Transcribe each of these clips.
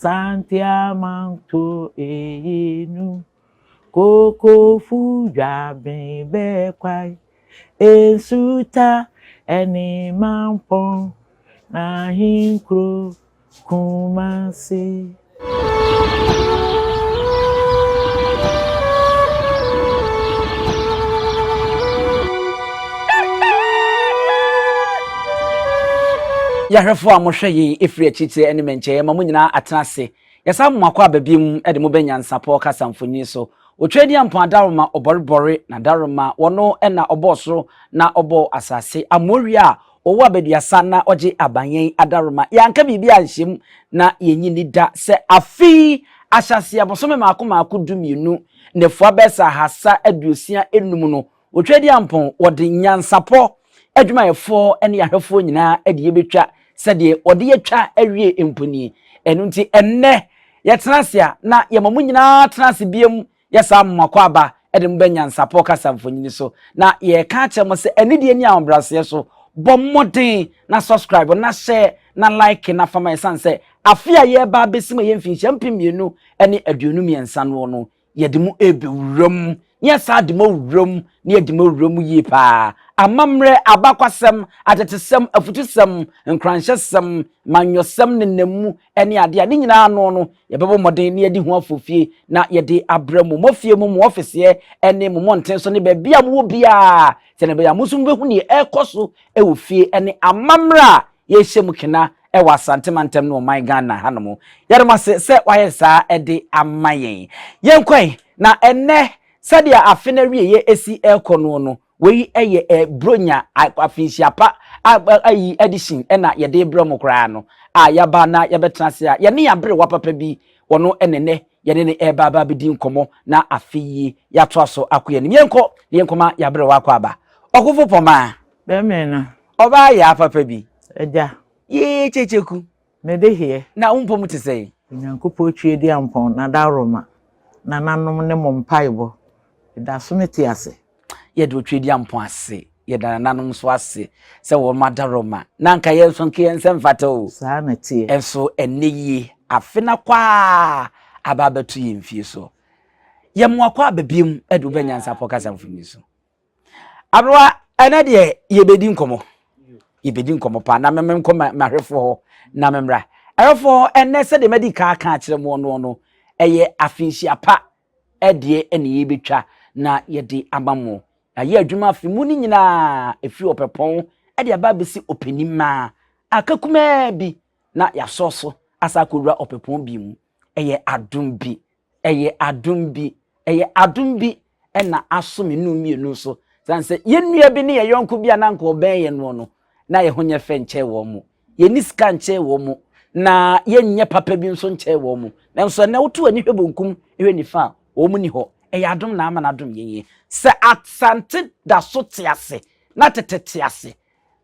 Santiamanto eyinu Kokofu dwaben bɛkwae Nsuta ɛne Mampɔn N'ahenkuro Kumasi. Yɛahwɛfoɔ a mohwɛ yɛn ɛfiri akyirikyiri ne mmɛnkyɛeɛ ma mo nyinaa atena ase. Yɛsan mo akɔ aba biom de mo bɛ nyansapɔ kasa mfonini so. Otweaduampɔn adaworoma ɔbɔrebɔre na adaworoma wɔno na ɔbɔɔ soro na ɔbɔɔ asase. Amoawia a Ɔwɔ abaduasa na ɔgye aban yɛn adaworoma. Yɛanka biribi anhyɛ mu na yɛnnye nni da sɛ afe yi ahyɛaseɛ bosome mmaako mmaako 12, nnafua bɛyɛ sɛ 365 no, Otweaduampɔn wɔde nyansapɔ adwumayɛfoɔ ne ahwɛfoɔ nyinaa de yɛbɛtwa sɛdeɛ wɔde yɛtwa awie mpo nie. Ɛno nti ɛnnɛ yɛtena ase a na yɛma mo nyinaa tena ase biom Yɛ saa mo akwaaba de mo bɛ nyansapɔ kasa mfonini so na yɛreka akyerɛ mo sɛ anidie ne ahobrɛaseɛ so bɔ mmɔden na subscribe na share na like na fama ɛsiane sɛ afe a yɛreba abɛsi mu ɛyɛ mfinhyia 2023 noɔ no yɛde mo ɛrebɛwura mu na yɛsaa de mo awura mu na yɛde mo awura mu yie paa amammerɛ abakwasɛm atetesɛm afutusɛm nkoranhyɛsɛm manyɔsɛm nenam mu ne adeɛ a ne nyinaa ano no Yɛbɛbɔ mmɔden na yɛadi ho afofie na yɛde abrɛ mo, mo afie mu, mo ɔfiseɛ ne mo mmɔnten so ne baabi a mowɔ biara, sɛdeɛ ɛbɛyɛ a mo nso mobɛhu deɛ ɛrekɔ so wɔ fie ne amammerɛ a yɛrehyɛ mu kena wɔ Asante mantam ne ɔman Ghana hanom. Yɛda mo ase sɛ woayɛ saa de ama yɛn. Yɛnkɔ ɛ, na ɛnnɛ sɛdeɛ afe no awieeɛ si rekɔ noɔ no, Wei yɛ ɛ Buronya afinhyia pa ayi edition na yɛde rebrɛ mo koraa no a yɛaba na yɛbɛtena ase a yɛne yɛn aberewa papa bi ɔno na ɛnɛ yɛne no ɛreba aba abɛdi nkɔmmɔ na afe yi yɛatoa so akɔ yɛn anim. Yɛnkɔ na yɛnkɔma yɛn aberewa akɔ aba. Ɔkofo Pɔmaa. Bɛmee no. Ɔbaa yaa papa bi. Agya. Yee Kyekyeku. Me de heɛ. Na wo mpɔ mu te sɛn? Onyankopɔn Tweaduampɔn, N'adaworoma, nananom ne mo mpaebɔ, meda so mete ase. Yɛda Otweaduampɔn ase, yɛda nananom nso ase sɛ wɔn adaworoma, na anka yɛn nso nka yɛn nsa mfata o. Saa na ɛteɛ. Nso ɛnnɛ yie, afe no akɔ ara aba abɛto yɛn fie so. Yɛn mo akɔ aba biom de wo bɛ nyansapɔ kasa mfoni so. Aberewa, ɛnɛ deɛ yɛbɛdi nkɔmmɔ. Yɛbɛdi nkɔmmɔ paa na meme nkɔ m'ahwɛfoɔ hɔ na memmra. Ahwɛfoɔ, ɛnɛ sɛdeɛ madi kan aka akyerɛ mo no no, ɛyɛ afinhyia pa ɛdeɛ ɛne yɛbɛtwa na yɛde ama mo. Yɛayɛ adwuma afe mu no nyinaa, ɛfiri ɔpɛpɔn ɛde aba abɛsi ɔpɛnimmaa aka kumaa bi na yɛasɔ so asa akɔwura ɔpɛpɔn bi mu. Ɛyɛ adom bi Ɛyɛ adom bi, ɛyɛ adom bi na aso me num mmienu so. Sane sɛ yɛn nua bi ne yɛn yɔnko bi a na anka ɔbɛn yɛn noɔ no, na yɛn ho nyɛ fɛ nkyɛn wɔn mo. Yɛnni sika nkyɛn wɔn mo, na yɛnyɛ papa bi nso nkyɛn wɔn mo. Nanso ɛnnɛ woto w'ani hwɛ bonkum hwɛ nifa a, wɔn nni hɔ. Ɛyɛ adom na ama no adom yɛn yi. Sɛ Asante da so te ase na tete te ase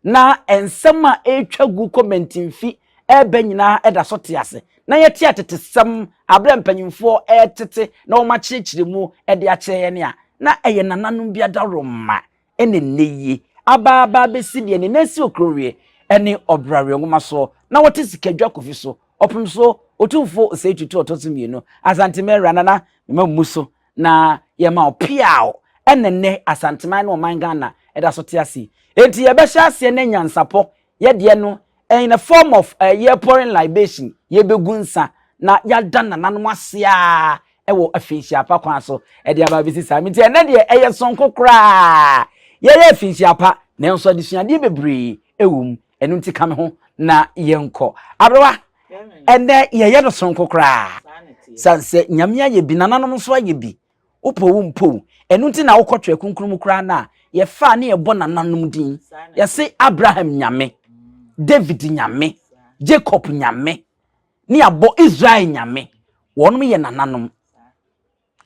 na nsɛm a ɛretwa gu kɔ mantimfi reba nyinaa da so te ase, na yɛte atetesɛm bere a mpanyimfoɔ retete na wɔakyerɛkyerɛ mu de akyerɛ yɛn a, na ɛyɛ nananom bi adaworoma na ɛnnɛ yi aba aba abɛsi deɛ ne nan si okurowie ne ɔbraweɛ nwoma soɔ na wɔte sikadwa kofi so ɔpem so Otumfoɔ Osei Tutu ɔtɔ so mmienu Asante Mɛwura Nana mema mmu so na yɛma wo peaw ɛna nnɛ Asanteman ne ɔman Ghana ɛda so te ase yi. Enti yɛbɛhyɛ aseɛ na nyansapɔ yɛ deɛ no in a form of uh, yɛ pouring libation yɛbɛgu nsa na yɛada nananom ase a ɛwɔ afinhyia pa kwan so ɛde aba abɛsi saa nti ɛnɛ deɛ ɛyɛ sonko koraa yɛyɛ afinhyia pa nanso adesuadeɛ bebree ɛwɔ mu ɛno nti ka me ho na yɛnkɔ aberewa ɛnɛ yɛyɛ no sonko koraa sane sɛ nyame ayɛ bi nananom nso ayɛ bi wopɛ wo mpo ɛno nti na wokɔ twerɛ kronkron mu koraa no a yɛfaa ne yɛbɔ nananom din yɛse abraham nyame david nyame jacob nyame ne yɛabɔ israel nyame wɔnom yɛ nananom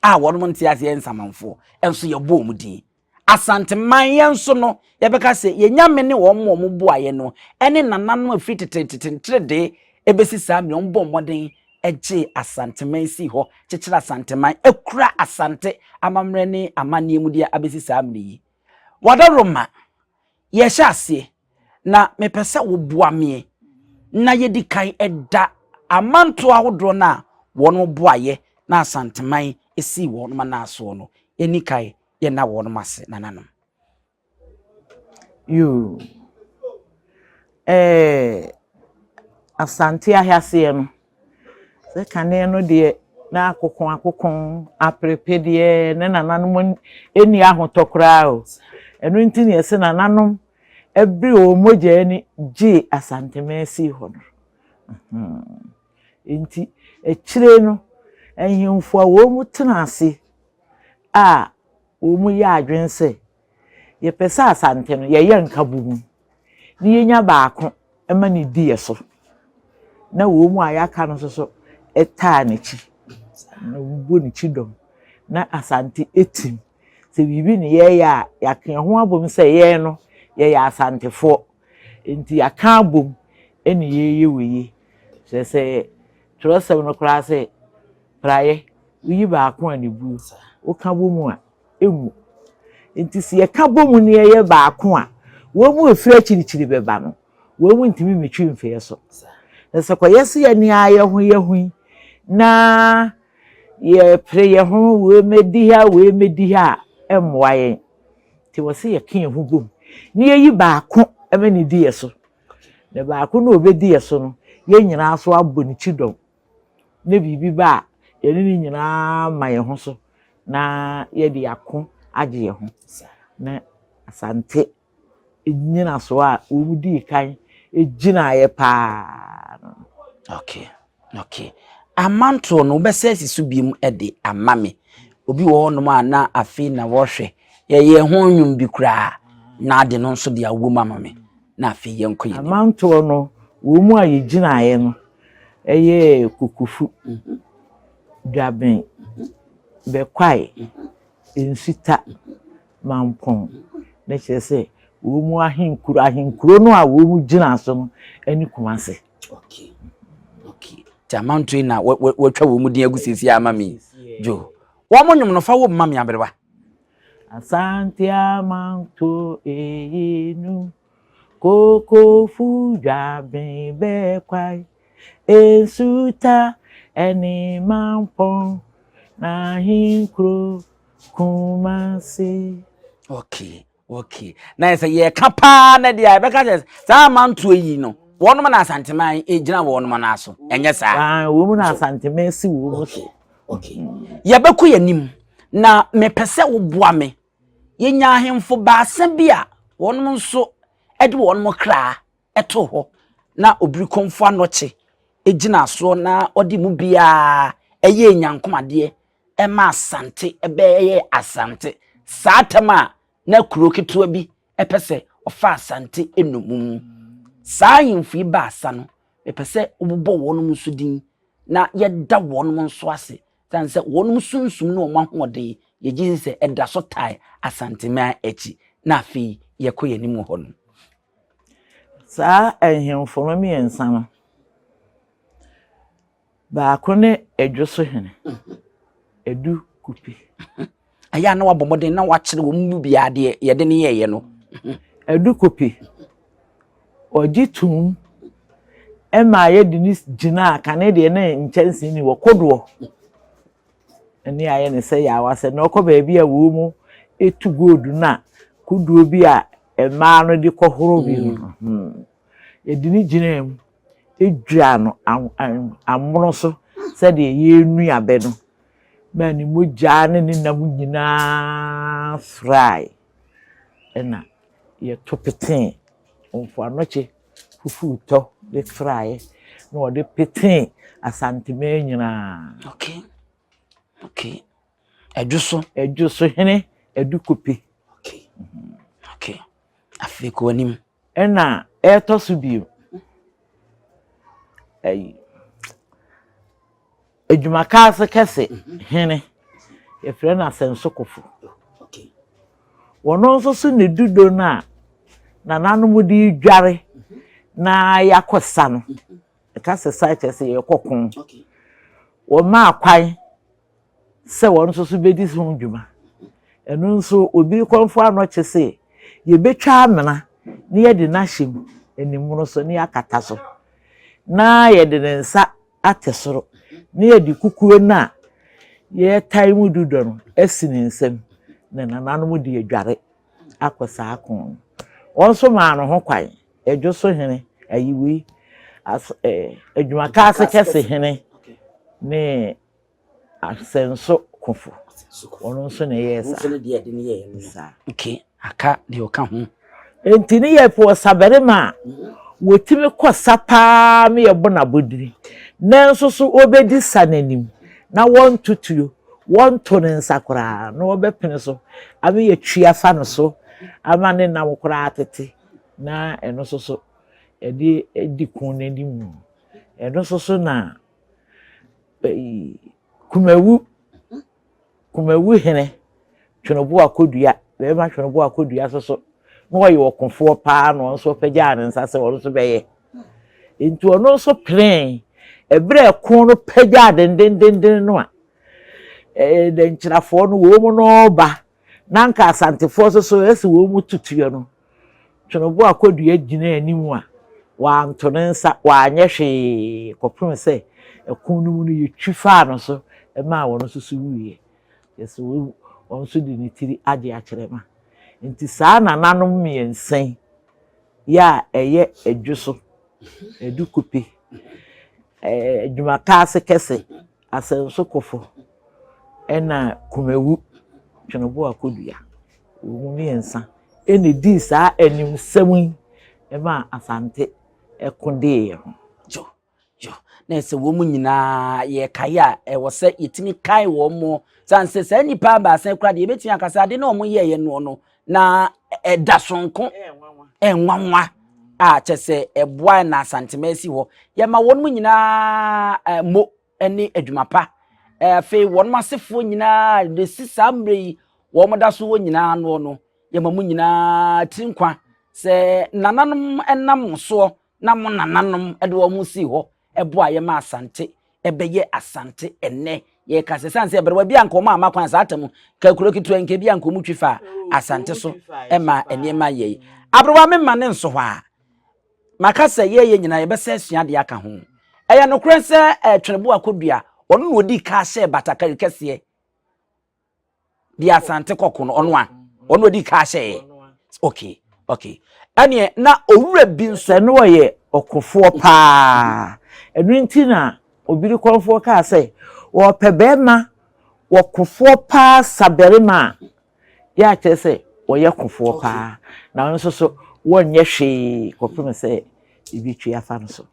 a wɔnom nte aseɛ nsamanfoɔ nso yɛbɔ wɔn din. Asanteman yɛn nso no yɛbɛka sɛ yɛn nyame ne wɔn a wɔn boa yɛn no ne nananom a ɛfiri tetetete nteredee ɛbɛsi saa mmerɛ wɔn bɔɔ mmɔden gyee Asanteman sii hɔ kyekyere Asanteman akura Asante amammerɛ ne amanneɛ mu deɛ abɛsi saa mmerɛ yi. Wadaroma yɛhyɛ aseɛ na mepɛ sɛ woboa meɛ na yɛdi kan da Amantoɔ ahodoɔ no a wɔnom boaeɛ na Asanteman sii wɔnom anan soɔ no, yɛnni kan yɛnna wɔnom ase, nananom. Yoo. Ɛɛ Asante ahaseɛ no, sɛ kane no deɛ na akoko akoko aperepedeɛ ne nananom nni ahotɔ koraa o. Ɛno nti na yɛse nananom bere wɔn mogya ani gyee Asanteman sii hɔ no. Nti akyire no, ahemfo a wɔn tena ase a wɔyɛ adwene sɛ yɛpɛ sɛ Asante no yɛyɛ nkabom na yɛnya baako ma no di yɛ so na wɔn mu a yɛaka no nso so taa n'akyi na wɔbɔ n'akyi dɔm na Asante tim. Sɛ biribi na yɛreyɛ a, yɛaka yɛn ho abom sɛ yɛn no yɛyɛ Asantefoɔ nti yɛaka abom na yɛreyɛ wei. Kyerɛ sɛ twerɛsɛm no koraa sɛ praeɛ woyi baako a ne buo, woka bɔ mu a ɛnwu. Nti sɛ yɛka bɔ mu na yɛyɛ baako a, wɔn mu ɛfiri akyirikyiri bɛba no, wɔn mu ntumi mmetwi mfeɛ so. Na sɛ kɔyɛ sɛ yɛne ara yɛ ho yɛ ho yi, na yɛpere yɛn ho wei mɛdi ha, wei mɛdi ha a, ɛmmoa yɛn. Nti wɔ sɛ yɛka yɛn ho bom na yɛyi baako ma ne di yɛ so. Na baako no a ɔbɛdi yɛ so no, yɛn nyinaa so abɔ ne kyidɔm. na biribi ba a, yɛne no nyinaa ma yɛn ho so na yɛde ako agye yɛn ho. Na Asante nnyinasoɔ a wɔn dii kan gyinaeɛ paa no. Okay, okay. Amantoɔ no wobɛsɛ asi so biom de ama me. Obi wɔ hɔnom a na afei na wɔhwɛ yɛyɛ ho nnwom bi koraa na ade no nso de awom ama me. Na afei yɛnkɔ yɛn anim. Amantoɔ no wɔn mu a yɛgyinaeɛ no yɛ Kokofu, Dwaben, Bɛkwae, Nsuta, Mampong. Na kyerɛ sɛ wɔn mu ahenkuro ahenkuro no a wɔn mu gyina so no ne Kumase. Okay. Okay. Nti amantoɔ yi na wɔatwa wɔn mu din agu siesie ama mi. Jo. Wɔn mo nnwom no fa wɔ mu ma me aberewa. Asante amantoɔ eyi nu. Kokofu Dwaben Bɛkwae, Nsuta ne Mampong, n'ahenkuro Kumasi. Okay, okay. Na yɛ sɛ yɛka paa na deɛ a yɛbɛka sɛ saa amantoɔ yi no wɔnom na Asanteman gyina wɔnom nan so ɛnyɛ saa? Ah, wɔn na Asanteman si wɔn so. Okay, okay. Yɛbɛkɔ yɛn anim na mepɛ sɛ woboa me Yɛnyaa ahemfo baasa bi a wɔn nso de wɔn kra too hɔ na Obirikomfo Anɔkye gyinaa soɔ na ɔde mu biara yɛɛ nyankomadeɛ ma Asante bɛyɛɛ Asante. Saa tam a na kuro ketewa bi pɛ sɛ ɔfa Asante nnommum. Saa ahemfo yi baasa no, mepɛ sɛ wobobɔ wɔn nso din na yɛda wɔn nso ase Esiane sɛ wɔn sunsum ne wɔn ahoɔden yɛgye di sɛ ɛda so tae Asanteman akyi na afei yɛkɔ yɛn anim wɔ hɔ no. Saa nhemfo no mmiɛnsa no, baako ne Adwoso hene, Adu Kupi. Ɛyɛ a na wabɔ mmɔden na wakyerɛ wɔn mu biara deɛ yɛde no yɛeɛ no. Adu Kupi, ɔgye toom ma yɛde no gyinaa kane deɛ na nkyɛnsee ni wɔ kodoɔ ne ayɛ ne sɛ yaawa sɛ na ɔkɔ baabi a wɔn mu etu gold no a kodoɔ bi a mmaa no de kɔhoro bi no mm. hmm. yɛde no gyinaa mu edwira no amono so sɛdeɛ yɛrenu abɛ no ma ne mogya ne ne nam nyinaa frae ɛna yɛto petee mfoanɔkye fufuutɔ de fraeɛ na wɔde petee Asanteman nyinaa. Okay. Okay. Adwo Adwo so hene Adukope. Okay. Okay. Afei kɔ anim. Ɛna ɛtɔ so bio. Ɛyi. Adwumakaase kɛse hene, yɛfrɛ no Asɛnsokofo. Wɔno nso so ne dudo no a nananom de redware na yɛakɔ sa no. Ɛka sɛ sa kyerɛ sɛ yɛrekɔ ko. Wɔmaa kwan sɛ wɔn nso so bɛdi ho dwuma. Ɛno nso obi kɔmfo anɔkye se yɛbɛtwa amena na yɛde no ahyɛ mu animono so na yɛakata so na yɛde ne nsa ate soro na yɛde kukuo no a yɛtae mu dudɔ no asi ne nsam na nananom de adware akɔ saa ko no. Wɔn nso maa no ho kwan, Adwo so hene, ayiwei, as, eh, adwumakaase kɛse hene ne Asɛnso kofo. Ɔno nso na ɛyɛɛ saa. Nso ne deɛ ɛde ne yɛɛ no. Saa. Okay, aka deɛ ɔka ho. Nti ne yɛ pɛ ɔsabarima a wɔtumi kɔ sa paa ma yɛbɔ no abodini, nanso so ɔbɛdi sa no anim na wɔnto tuo, wɔnto ne nsa koraa na wɔbɛpene so ama yɛatwi afa no so ama ne nam koraa atete na ɛno nso so ɛde di ko no anim. Ɛno nso so na Kumawu, Kumawu hene Tweneboa Kodua, barima Tweneboa Kodua nso so, na ɔyɛ ɔkofoɔ paa na ɔno nso ɔpagyaa ne nsa sɛ ɔno nso bɛyɛ. Nti ɔno nso penee. Ɛberɛ a ɛko no pagyaa dendendenden no a, dɛnkyirafoɔ no wɔn mu no reba, na anka Asantefoɔ nso so ɛsɛ wɔn mu tutuɛ no, Tweneboa Kodua gyinaa anim a wanto ne nsa, wanyɛ hwee kɔpem sɛ ɛko no mu no yɛtwi faa no so maa wɔn nso so wuiɛ. Kyerɛ sɛ wɔn nso de ne tiri agye akyerɛ ma. Nti saa nananom mmiɛnsa yi yɛ a ɛyɛ Adwo so, Adukupe, Adwumakaase kɛse, Asɛnso Kofo, ɛna Kumawu, Tweneboa Kodua. Wɔn mu mmiɛnsa na edii saa animsɛm yi maa Asante ko dee ho. Yo, yo, na ɛsɛ wɔn mu nyinaa yɛkae a ɛwɔ sɛ yɛtumi kae wɔn mo sane sɛ saa nnipa abaasa kora deɛ yɛbɛtumi aka sɛ ade na wɔn yɛeɛ noɔ no na ɛda sonko ɛnwanwa a kyɛ sɛ ɛboa na Asantema asi hɔ yɛma wɔn mu nyinaa mo ne adwuma pa. Afei wɔn asefoɔ nyinaa bɛsi saa mmerɛ yi wɔn da so wɔ nyinaa noɔ no, yɛma mo nyinaa tiri nkwa sɛ nananom nam mo soɔ na mo nananom de wɔn ho sii hɔ ɛboa yɛma Asante ɛbɛyɛ Asante ɛnnɛ. Yɛka sɛ sane sɛ ɛbɛrɛwa bi anka wɔn amma kwan saa tam ka kuro ketewa nka bi anka wɔn twi fa Asante so ɛma nneɛma yɛi. Aberewa me ma ne nso hɔ a Maka sɛ yɛyɛ nyinaa yɛbɛsɛ asua adeɛ aka ho. Ɛyɛ nokorɛ sɛ eh, Tweneboa Kodua, ɔno na ɔdii ka hyɛɛ batakari kɛseɛ deɛ Asante kɔko no, ɔno a, ɔno ɔdii ka hyɛɛ. Okay, okay. Ɛneɛ na owura bi nso. Sɛ na ɔyɛ ɔkofoɔ paa. Ɛno nti na Obirikɔmfoɔ kaa sɛ, wɔpɛ barima ɔkofoɔ paa sabarima a Yɛ a kyerɛ sɛ wɔyɛ kofoɔ paa na nso so wɔnyɛ hwee kɔpem sɛ ebi twi afa no so.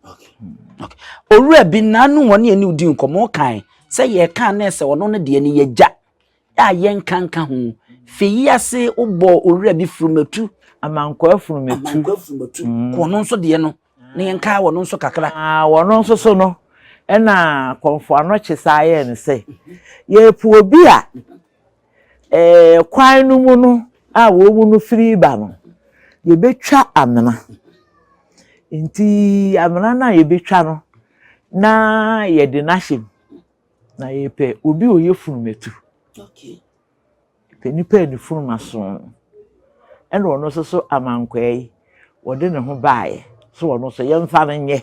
Owura bi nanu wɔne ɛne odi nkɔmmɔ kan sɛ yɛka na ɛsɛ ɔno no deɛ no yɛgya a yɛnka nka ho. Fi yi ase wobɔ owura bi furumatu. Amankwaa furumatu. Amankwaa furumatu. Kɔ ɔno nso deɛ no na yɛnka wɔn nso kakra. Wɔn nso so no ɛna Kɔmfo Anɔkye saa yɛɛ no sɛ yɛpo obi a Kwan no mu no a wɔn mu no firi reba no, yɛbɛtwa amena. Nti amena no a yɛbɛtwa no, na yɛde no ahyɛ mu. Na yɛpɛ obi a ɔyɛ funumatu. Yɛpɛ nipa a ne funuma so. Ɛna ɔno nso so amankwaa yi, wɔde ne ho baeɛ. So ɔno nso yɛmfa no nyɛ.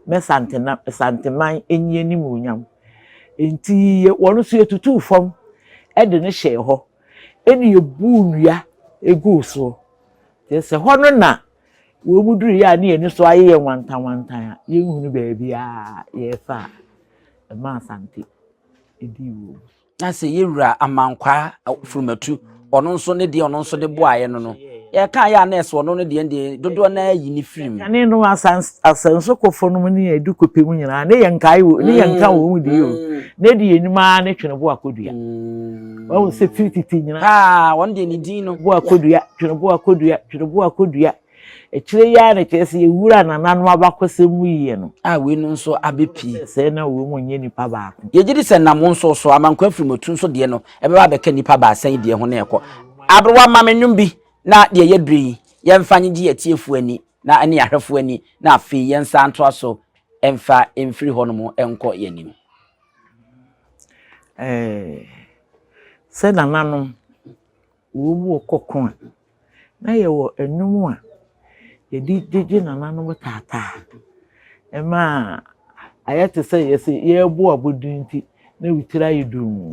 mɛ Santena Santeman nyi animuonyam. Enti wɔn nso yɛtutuu fam de no hyɛɛ hɔ, ɛna yɛbuu nnua guu soɔ. Kyerɛ sɛ hɔ no na wɔn mu duruiɛ a ne yɛn ani so ayɛ yɛn wantanwantan a yɛnhunu baabi a yɛrefa a ɛmaa Asante dii wɔn so. Na sɛ yɛwura Amankwaa Furumatu, ɔno nso ne deɛ ɔno nso de boaeɛ no no, yɛka yɛ a na ɛsɛ ɔno no deɛ deɛ dodoɔ no ara yi ne firi mu. Kane no asɛnsokɔfoɔ nom ne yɛn adukɔpɛ mu nyinaa ne yɛn nkae wɔ ne yɛn nka wɔn mu deɛ o ne deɛ yɛnim ara ne Tweneboa Kodua. Wahu sɛ firi tete nyinaa. Paa wɔn deɛ ne din no. Boa Kodua, Tweneboa Kodua, Tweneboa Kodua. Akyire yi ara na kyerɛ sɛ yɛwura nananom abakɔsɛm mu yie no. A weinom nso abɛpue. Sɛɛ na wɔn mu nyɛ nnipa baako. Yɛgye di sɛ nam wo nso so, Amankwaa Afirimotu nso deɛ no, ɛbɛba abɛka nnipa baasa yi deɛ ho na ɛkɔ. Aberewa ma me nnwom bi na deɛ yɛaduru yi, yɛmfa nnyegye yɛn atiefoɔ ani na ɛne yɛn ahwɛfoɔ ani na afei yɛnsan ntoa so mfa mfiri hɔnom nkɔ yɛn anim. Ɛɛ, sɛ nananom wɔn mu kɔ ko a, Na yɛwɔ nnwom a yɛde gyegye nananom taataa. Ɛma Ayɛ te sɛ yɛse yɛrebo abodin nti na wo tiri ayɛ dum.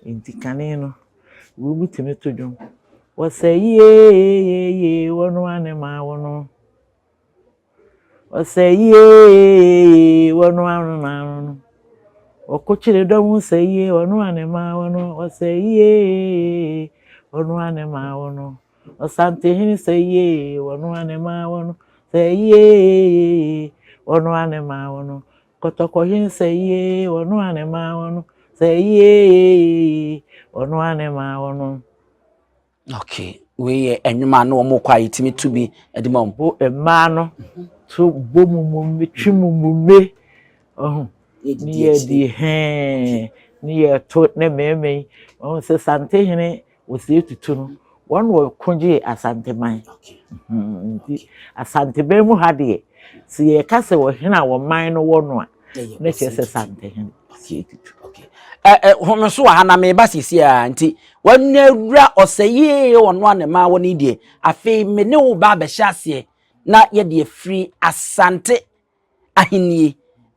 Nti kane no, wɔn tumi to dwom. Wɔsɛ yie wɔn ane ma wɔn. Ɔsɛ yie wɔn ano na ano no. Ɔkokyere dɔm sɛ yie wɔn ane ma wɔn. Ɔsɛ yie wɔn ane ma wɔn. Ɔsantehene sɛ yie wɔn ane ma wɔn. Sɛ yie wɔn ane ma wɔn. Kɔtɔkɔhene sɛ yie wɔn ane ma wɔn. Sɛ yie wɔn ane ma wɔn. Okay, wei yɛ nnwom a na wɔn kɔ a yɛtumi to bi de ma wɔn. Bo mmaa no to bɔ mu mu twe mu mu me ɔho ne yɛ di hɛn ne yɛ to ne mmarima yi wɔn sɛ Santehene wɔsi etutu no wɔn wɔ ko gye Asanteman nti Asanteman mu ha deɛ sɛ yɛka sɛ ɔhene a wɔman no wɔ no a na kyerɛ sɛ Santehene si etutu. Home so wɔ ha na meba sisi a nti wɔawura ɔsɛ yie ɔno a ne ma wɔ ne deɛ afei me ne wo ba abɛhyɛ aseɛ na yɛde afiri Asante ahennie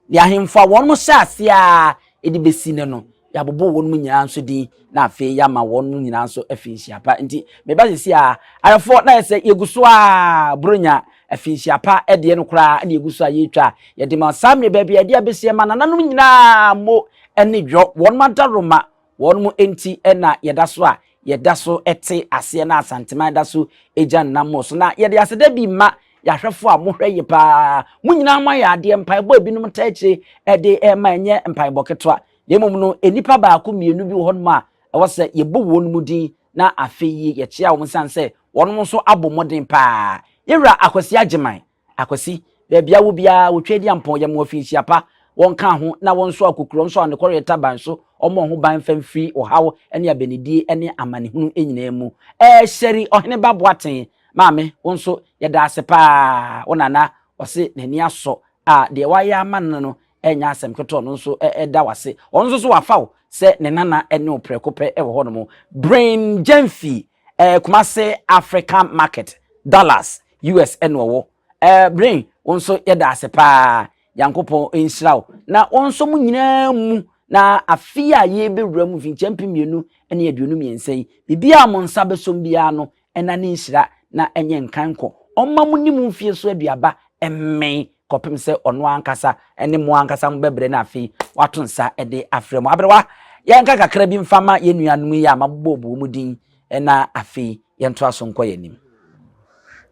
deɛ ahemfo a wɔn hyɛ aseɛ a ɛde bɛsi ne no yɛabobɔ wɔn mu nyinaa nso din na afei yɛama wɔn mu nyinaa nso afi nhyia pa nti meba sisi a ayɛfoɔ na yɛ sɛ yɛgu so a buronya afinhyia pa deɛ no koraa na yɛgu so a yɛretwa a yɛde ma saa mmerɛ baabi a yɛde abɛsi ma nananom nyinaa mo ne dwɔ wɔn adaroma wɔn mo nti na yɛda so a yɛda so te aseɛ na Asanteman da so gya nnam mo so na yɛde aseda bi ma yɛahwɛfoɔ a mohwɛ yie paa mo nyinaa mo ayɛ adeɛ mpaebɔ ebinom taa akyire de ɛma ɛnyɛ mpaebɔ ketewa na mmom no nnipa baako mmienu bi wɔ hɔnom a ɛwɔ sɛ yɛbɔ wɔn mu din na afei yi yɛkyea wɔn sane sɛ wɔn nso abɔ mmɔden paa. Yɛwura Akwasi Agyeman, Akwasi, baabi a wɔ biara wɔtwa adi ampɔn yɛ mo afinhyia pa, wɔnka ho na wɔn nso akokurɔ nso a nokorɛ taban so wɔmmɔ ho ban mfa mfiri ɔhaw ne abɛnidie ne amanehunu nyinaa mu. Ɛɛ Sherry Ɔheneba Boateng, maame, wo nso yɛda ase paa, wo nana ɔse n'ani asɔ a deɛ wayɛ ama no no ɛnyɛ asɛm ketewa, ɔno nso ɛda wase. Ɔno nso so wafa wo sɛ ne nana ne wo prɛko pɛ wɔ hɔnom. Brain Gyamfi, eh, Kumasi African Market, Dallas, US ɛna ɔwɔ. Eh, Brain, wo nso yɛda ase paa. Nyankopɔn nhyira wo. Na wɔn nso mo nyinaa mu na afe a yɛbɛwura mu mfinkyɛ 2023 yi, biribiara a mo nsa bɛsɔm biara no, ɛna ne nhyira na ɛnyɛ nkan kɔ. Ɔmma mo ne mo mfie so aduaba mmɛn kɔpem sɛ ɔno ankasa ne mo ankasa mo bɛbrɛ na afei wato nsa de afrɛ mo. Aberewa, yɛnka kakra bi mfa ma yɛn nuanom yi a mabobɔbɔ wɔn din na afei yɛntoa so nkɔ yɛn anim.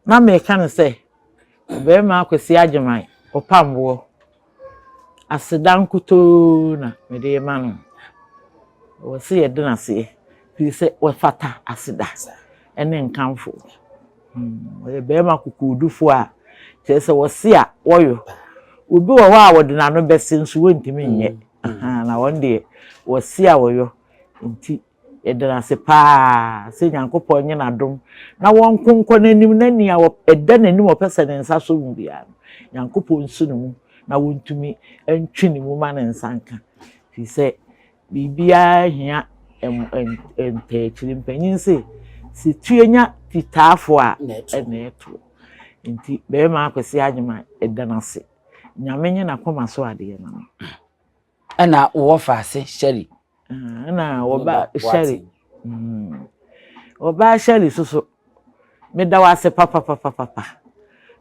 Na meka no sɛ, Ɔbarima Akwasi Agyeman, ɔpamboɔ, aseda nkutoo na mede rema no. Ɛwɔ sɛ yɛde no aseɛ, firi sɛ ɔfata aseda ne nkamfo. Ɔyɛ barima kokoɔdufoɔ a kyerɛ sɛ wɔse a wɔyɔ. Obi wɔ hɔ a wɔde n'ano bɛse nso wɔntumi nyɛ. Na wɔn deɛ wɔse a wɔyɔ nti yɛda no ase paa sɛ Nyankopɔn nye n'adom na wɔnko nkɔ n'anim na nea ɛda n'anim ɔpɛ sɛ ne nsa so mu biara no Nyankopɔn nsu ne mu na wɔntumi ntwe ne mu ma ne nsa nka. Firi sɛ Biribiara hia ntaakyire. Mpanyin se, sɛ tue nya titaafo a, ɛna ɛtoɔ. Nti barima Akwasi Agyeman, yɛda no ase. Nyame nye n'akoma so adeɛ ma no. Ɛna wowɔ faase Sherry. Ɛna wɔba Sherry. Wɔba Sherry soso. Meda wo ase papapapapa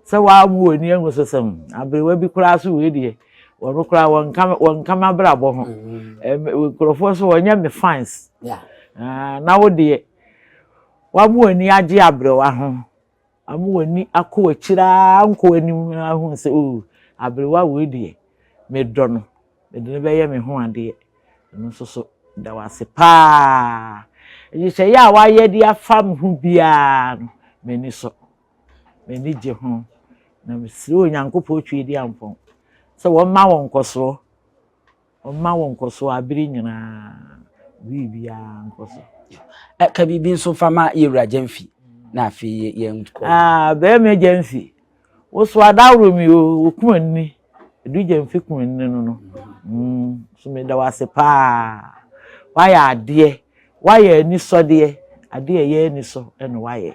sɛ woamu w'ani ahu so sɛ hmm, aberewa bi koraa so wei deɛ wɔn koraa wɔnka wɔnka m'abrabɔ ho. Mm. Nkurɔfoɔ so wɔnyɛ me fans. Ah, na wo deɛ woamu w'ani agye aberewa ho. Amu w'ani akɔ w'akyiri ara nkɔ w'anim na ahu sɛ oh, aberewa wei deɛ medɔ no. Mede no bɛyɛ me ho adeɛ. Ɛno nso so, meda wo ase paa. Nhyehyɛeɛ a woayɛ de afa me ho biara no, m'ani sɔ. M'ani gye ho. Na mesrɛ Onyankopɔn Tweediampɔn sɛ wɔmma wo nkɔsoɔ. Ɔmma wo nkɔsoɔ abere nyinaa. Biribiara nkɔ so. Ka biribi nso fa ma Yɛwura Gyamfi na afei yɛnkɔ. Ah, bɛrima Gyamfi, wo so adaworo mi o, wo kuma nni. Edu Gyamfi kuma nni no no. Mm, so meda wo ase paa. Woayɛ adeɛ, woayɛ anisɔdeɛ, adeɛ a ɛyɛ anisɔ na woayɛ.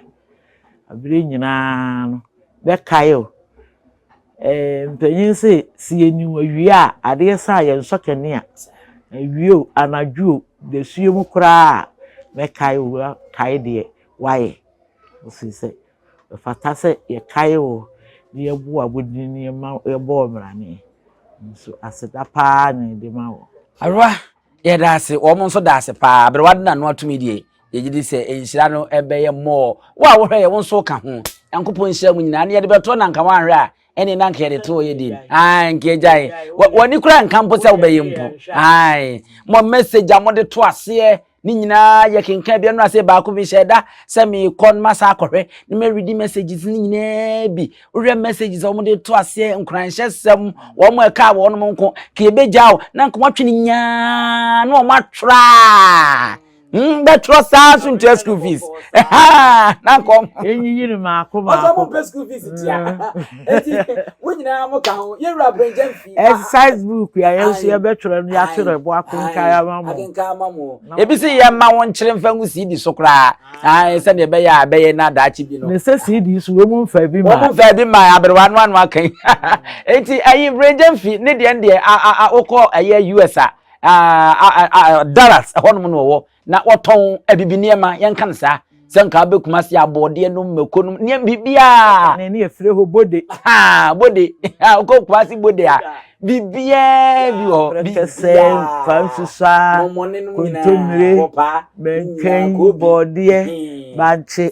Abere nyinaa no, bɛkae o. Eh, mpanyin se, se yɛnim awia a, adeɛ sa a yɛnsɔ kanea. Awia o, anadwo o, dasuo mu koraa a, mɛkae wo, kae deɛ woayɛ. Ɔsii sɛ, ɛfata sɛ yɛkae wo na yɛbɔ wo abodin na yɛma yɛbɔ wo mmrane. Nso aseda paa na yɛde ma wo. Aberewa, yɛda ase. Wɔn nso da ase paa. Aberewa de n'ano atom yi deɛ, yɛgye di sɛ nhyira no ɛbɛyɛ more. Wo a wohwɛ yɛ, wo nso ka ho. Nyankopɔn nhyira mu nyinaa. Ne yɛde bɛto na nka woanhwɛ a, ɛne na nka yɛde to yɛ din. Ae, nka yɛgyae. W'ani koraa nka mpo sɛ wobɛyɛ mpo. Ae, mo message a mode to aseɛ ne nyinaa yɛ kenkan bi ɛno ase baako bi hyɛ da sɛ meekɔ no masa akɔhwɛ na mɛredi messages ne nyinaa bi wohwɛ messages a wɔde to aseɛ nkuranhyɛsɛm wɔn a ɛka wɔn nko ka yɛbɛgya o na nka wɔatwe ne nyinaa na wɔn atwerɛ bɛtwerɛ saa nso ntua school fees na nka wɔn Enyiyi no maako maako. Ɔsɛ ɔmo mpɛ school fees tua. Eti mo nyinaa mo ka ho. Yɛwura Brɛngyɛn fi. Exercise book a yɛn nso yɛbɛtwerɛ no yɛatwerɛ bo akenkan ama mo. Akenkan ama mo. Ebi sɛ yɛn ma wɔn nkyerɛ nfa ngu CD so koraa. Ayi sɛdeɛ ɛbɛyɛ a ɛbɛyɛ na daakye bi no. Ne sɛ CD so wɔn mu nfa bi ma. Wɔn mu nfa bi ma aberewa no ano aka yi. Eti ayi Brɛngyɛn fi ne deɛ deɛ a a a wokɔ ɛyɛ US a a a Dallas ɛhɔnom na wɔwɔ. Na wɔtɔn abibi nneɛma, yɛnka no saa, sɛ nka wobɛ Kumasi abɔɔdeɛ nom, mako nom, nneɛma biribiara. Ne ne yɛfrɛ hɔ bode. Ha, bode. Wokɔ Kumasi bode a, biribiara bi wɔ hɔ. Prɛkɛsɛ, kwansusa, kontommire, mɛnkɛn, bɔɔdeɛ, bankye,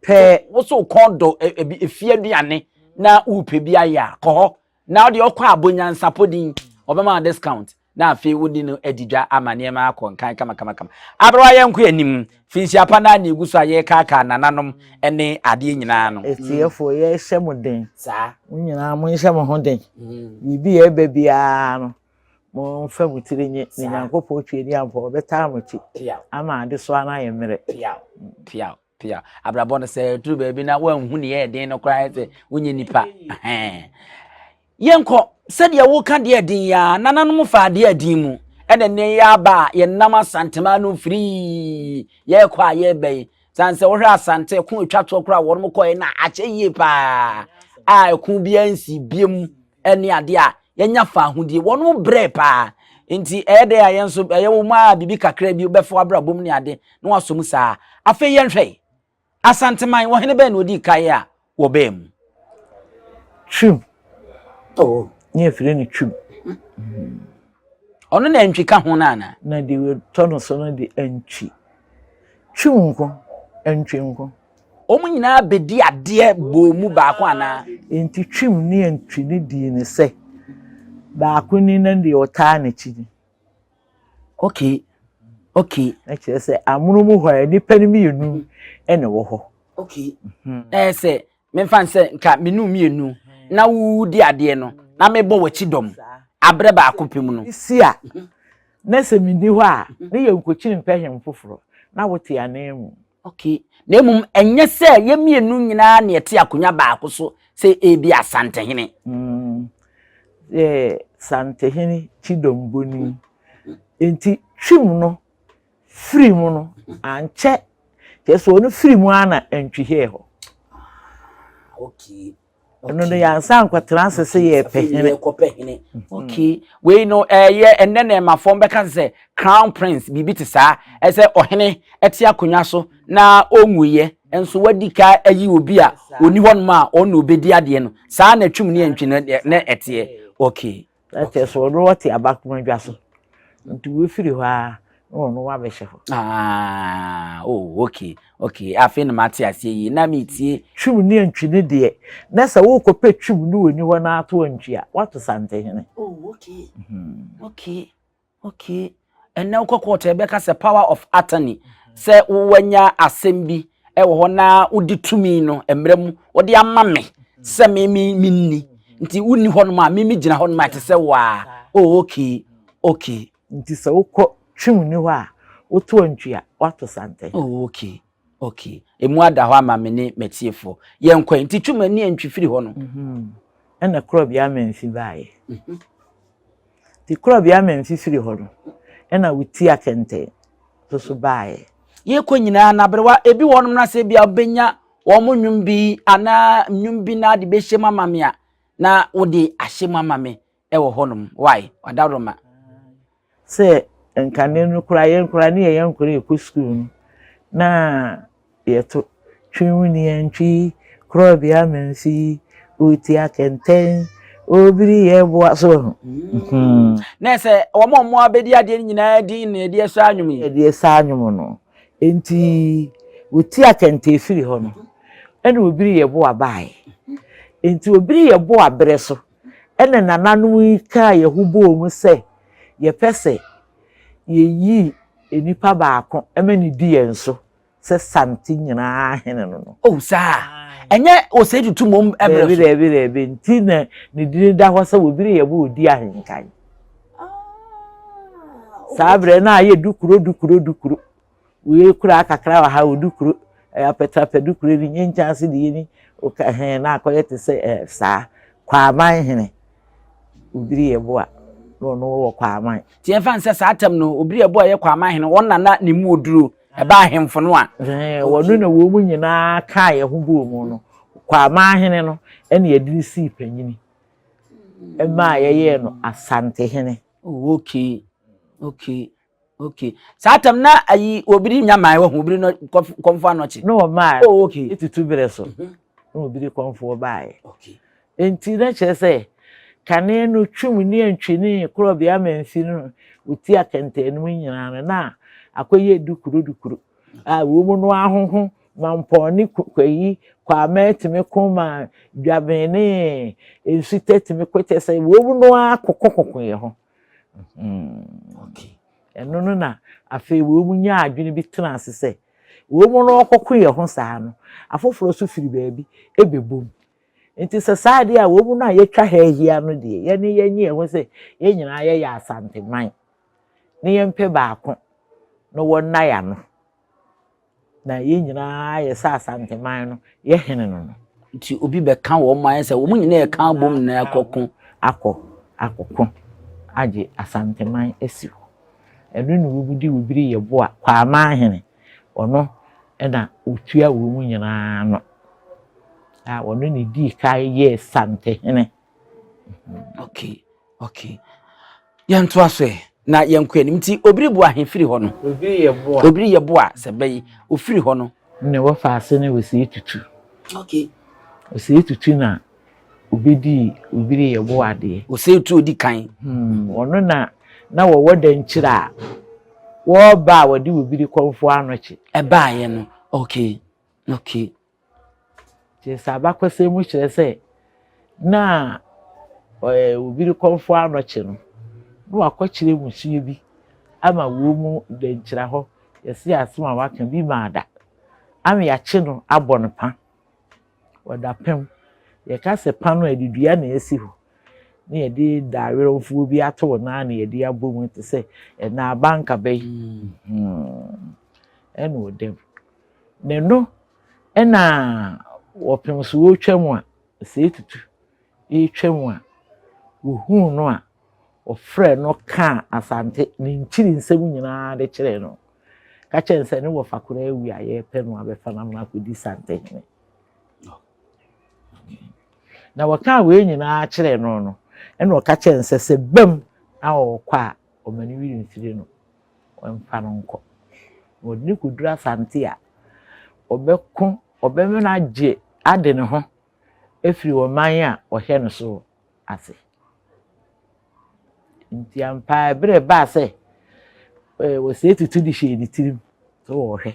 pɛɛ. Wo so kɔn dɔ ebi efie aduane na wopɛ bi ayɛ a, kɔ hɔ. Na wode ɔkɔ a bɔ nyansapɔ din, ɔbɛma wo discount. na afei wode no adi dwa ama nneɛma akɔ nkan kamakamakama. Aberewa yɛnkɔ anim, finhyia pa no ara na egu so a yɛrekaakaa nananom ne adeɛ nyinaa no. Atiefoɔ, yɛrehyɛ mo den. Saa. Mo nyinaa monhyɛ mo ho den. Biribi a ɛreba biara no, momfa mo tiri nye. Na Nyankopɔn Tweaduampɔn, ɔbɛtaa mo akyi ama adesoa no ayɛ mmerɛ. Piaw, piaw. Pia abrabɔ no sɛ duru baabi na woanhu ne yɛ den no koraa sɛ wonyɛ nipa. Yɛnkɔ sɛdeɛ woka deɛ ɛden yi a nananom fa adeɛ ɛden mu ɛna nnɛ yɛ aba a yɛnam Asantema no firii yɛrekɔ a yɛreba yi sane sɛ wohwɛ Asante ko ɛtwa toɔ koraa wɔnom kɔɛ na akyɛ yie paa a ɛko biara nsi biam ɛne adeɛ a yɛnya fa ahodie wɔnom brɛ paa nti ɛyɛ dɛ a yɛn nso ɛyɛ wɔn a biribi kakra bi bɛfa abrabɔ mu ne ade na wasɔ mu saa. Afei yɛnhwɛ, Asanteman, ɔhene bɛn na ɔdii kan a wɔbaa mu? Twim. Oh. Ne yɛfrɛ no Twim. Ɔno na antwi ka ho no anaa? Na deɛ wɔtɔ no so no de antwi. Twim nko, antwi nko. Wɔn nyinaa bɛdi adeɛ bɔɔ mu baako anaa? Enti Twim ne antwi no dii no sɛ baako ni na deɛ ɔtaa n'akyi ni. Okay. Okay. Na kyerɛ sɛ amono mu hɔ a nnipa no mmienu na ɛwɔ hɔ. Okay. Mhm. Ɛyɛ sɛ memfa nsɛ nka menu mmienu na wodi adeɛ no na mebɔ w'akyi dɔm abrɛ baako pɛ mu no. Si a na sɛ menni hɔ a ne yɛ nkokyiri mpɛ hem foforɔ na wote anan mu. Okay. Na mmom ɛnyɛ sɛ yɛn mmienu nyinaa na yɛte akonnwa baako so sɛ ebi Asantehene. Mm. Yɛ Santehene Kyidomboni. Nti twim no firi mu no ankyɛ kyerɛ sɛ ɔno firi mu ara na antwihɛɛ hɔ. Ah, okay. Ɛno no yɛansa ankɔtena ase sɛ yɛrepɛ hene. Yɛkɔpɛ hene. Okay. Wei no ɛyɛ ɛnɛ na ɛma fam bɛka sɛ crown prince biribi te saa. Ɛsɛ ɔhene ɛte akonnwa so na ɔnwuiɛ nso wadi ka ayi obi a ɔni hɔnom a ɔno na ɔbɛdi adeɛ no. Saa na twum ne antwi no na ɛteɛ. Okay. Na kyerɛ sɛ ɔno ɔte abakoma dwa so. Nti wofiri hɔ a na ɔno wabɛhyɛ hɔ. Ah, oh, okay, okay. Afei na mate aseɛ yie. Na metie. Twum ne antwi ne deɛ, na sɛ worekɔpɛ twum ne wɔnni hɔ na ato antwi a, woato Santehene. Oh, okay, mm-hmm. okay, okay. Ɛnɛ wokɔ kɔɔto ɛbɛka sɛ power of attorney sɛ wowanya asɛm bi wɔ hɔ na wode tumi no mmerɛ mu wode ama me sɛ me me menni nti wonni hɔnom a me megyina hɔnom a ɛte sɛ waa oh okay okay. Nti sɛ wokɔ twem ni hɔ a woto antwi a woato santɛ. Oh okay okay emu ada hɔ ama me ne m'atiefoɔ yɛnkɔ nti twem ani antwi firi hɔ no. Mhm. Ɛna Korɔbea Amanfi baeɛ. Mhm. Nti Korɔbea Amanfi firi hɔ no ɛna Wotia Kɛntɛn nso so baeɛ. Yɛkɔ nyinaa na aberewa ebi wɔ hɔnom na sɛ ebi a wobɛnya wɔn nnwom bi anaa nnwom bi na ade bɛhyɛ mu ama me a. na wode ahyɛ mu ama me wɔ hɔnom. Why? Ɔdawuroma. Sɛ nkane no koraa yɛn koraa ne yɛyɛ nkwadaa yɛkɔ sukuu no na yɛto twe wo ni antwi korɔbea mansi ɔtia kɛntɛn obiri yɛ boa so ho. Mm. Na sɛ wɔn a wɔn abɛdi adeɛ no nyinaa din na yɛde ɛsɔ anwom yi. Yɛde ɛsɔ anwom no. Nti wɔtia kɛntɛn firi hɔ no ɛna obiri yɛ boa baeɛ. Nti obiri yɛ boa berɛ so ɛna nananom yi kaa yɛn ho bɔɔ mu sɛ yɛpɛ sɛ yɛyi nnipa baako ma no di yɛn so sɛ Sante nyinaa hene no no. Oh, saa. Ɛnyɛ Osei Tutu mmom berɛ so. Daabi, daabi, daabi. Nti na ne din da hɔ sɛ Obiri yɛ bo ɔdi ahenkan. Saa berɛ no a yɛ dukuro dukuro dukuro. Wei koraa kakra wɔ ha, odukuro, ɛyɛ apɛtrapɛ dukuro ni, nye nkyɛnse deɛ ni, oka hɛn na akɔyɛ te sɛ ɛɛ saa. Kwaman hene, Obiri Yeboah, na ɔno wɔ Kwaman. Nti yɛmfa no sɛ saa tam no, Obiri Yeboah yɛ Kwaman hene, wɔn na na ne mu oduro, ɛba ahemfo no a. Ɛɛ, wɔno na wɔn mu nyinaa kaa yɛn ho bɔɔ mu no, Kwaman hene no ɛna yɛde no sii panyini, ɛmaa yɛyɛɛ no Asantehene. Oh, okay, okay. Okay. Saa tam na ayi obiri nya man wahu obiri no kɔmfo anɔkye. Na ɔmaa oh, okay. etutu berɛ so. Mhm. Na obiri kɔmfoɔ baeɛ. Okay. Nti na kyerɛ sɛ kane no twum ne antwi ne korɔbea amansi no ɔti akɛntɛn no nyinaa no na akɔyɛ dukuro dukuro a wɔn mu no ahoho mampɔn ne kwayi kwame tumi ko ma dwaben ne nsutɛ tumi ko kyerɛ sɛ wɔn mu no akoko koko yɛ ho. Ɛno no na afei wɔn nyaa adwene bi tena ase sɛ wɔn no ɔkɔko yɛ ho saa no, afoforɔ nso firi baabi bɛbom. Nti sɛ saa adeɛ a wɔn no a yɛatwa ha ahyia no deɛ, yɛne yɛnye yɛn ho sɛ yɛn nyinaa yɛyɛ Asanteman na yɛmpɛ baako na wɔnna yɛn ano. Na yɛn nyinaa yɛ sɛ Asanteman no yɛ hene no no. Nti obi bɛka wɔn ayɛ sɛ wɔn nyinaa ɛka abom na ɛkɔko. Akɔ akɔko agye Asanteman asi hɔ. Ɛno na wɔn de Obiri Yeboah, Kwaaman hene, ɔno na ɔtua wɔn nyinaa ano. A ɔno na ɛdii kan yɛɛ Santehene. Okay, okay. Yɛntoa so ɛ na yɛnkɔ anim. Nti Obiri bu ahe firi hɔ no? Obiri yɛ boa. Obiri yɛ boa sɛ bɛyi ofiri hɔ no. Ne wɔfa ase ne Osei Tutu. Okay. Osei Tutu na obedii Obiri yɛ boa adeɛ. Osei Tutu odi kan. Hmm, ɔno na na wɔwɔ dankyire a wɔreba a wɔde Obiri kɔmfoɔ anɔkye. Ɛbaayɛ no. Okay. Okay. Kyerɛ sɛ abakɔsɛm mu kyerɛ sɛ na obi rekɔmfo anɔkye no, na wakɔkyerɛ mmusua bi ama wɔn mu dɛnkyerɛ hɔ, yɛse asɛm a waka bi maa da, ama yɛakye no abɔ no pa. Ɔda pam. Yɛka sɛ pa no a, yɛde dua na asi hɔ, na yɛde da awerɛmfoɔ bi ato wo nan na yɛde abɔ mu te sɛ ɛna abankaba yi. Hmm. Ɛna ɔda mu. Na ɛno na wɔpem so wɔretwa mu a, sɛ etutu retwa mu a, wɔhuu no a, wɔfrɛɛ no kaa Asante ne nkyiri nsɛm nyinaa de kyerɛɛ no. Ka kyerɛ no sɛ ne wɔfa koraa awu a yɛrepɛ no abɛfa no ama akɔdi Santehene. Na wɔkaa wei nyinaa kyerɛɛ no no, ɛna ɔka kyerɛɛ no sɛ sɛ bam na ɔrekɔ a, ɔma ne werɛ mfiri no. wɔmfa no nkɔ. Na wɔde no kɔduru Asante a, ɔbɛko, ɔbɛma no agye ade ne ho afiri ɔman a ɔhwɛ no so ase. Nti ampa ara berɛ ɛbaa sɛ wɔsɛe tutu de hyɛɛ ne tirim sɛ wɔrehwɛ.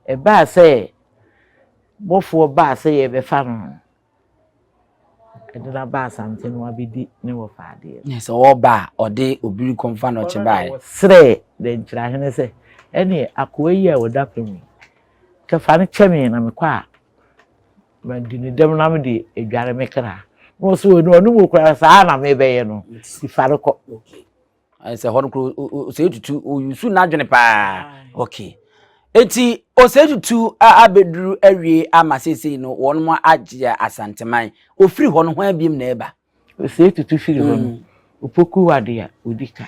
Ɛbaa sɛ bɔfoɔ baa sɛ yɛrebɛfa no no, Ɛde no aba Asante no abɛdi ne wɔfa adeɛ. Ne sɛ ɔreba a ɔde obiri kɔmfa na ɔkye baeɛ. Ɔsrɛɛ Dɛnkyerɛahene sɛ, ɛneɛ akoa yi a ɔda fam yi, kɛ fa no kyɛ me na mekɔ a madi ne dɛm na mede adware me kra. Na ɔse ɔno mu koraa saa na mebɛyɛ no, nti fa no kɔ. Ayɛ sɛ hɔ no koro Osei Tutu oyusu n'adwene paa. Okay. Eti Osei Tutu abɛduru awie ama seesei no wɔn mo agye Asanteman. Ofiri hɔ no hwan biem na ɛba? Osei Tutu firi hɔ no, mm. Opoku Wade a odi kan.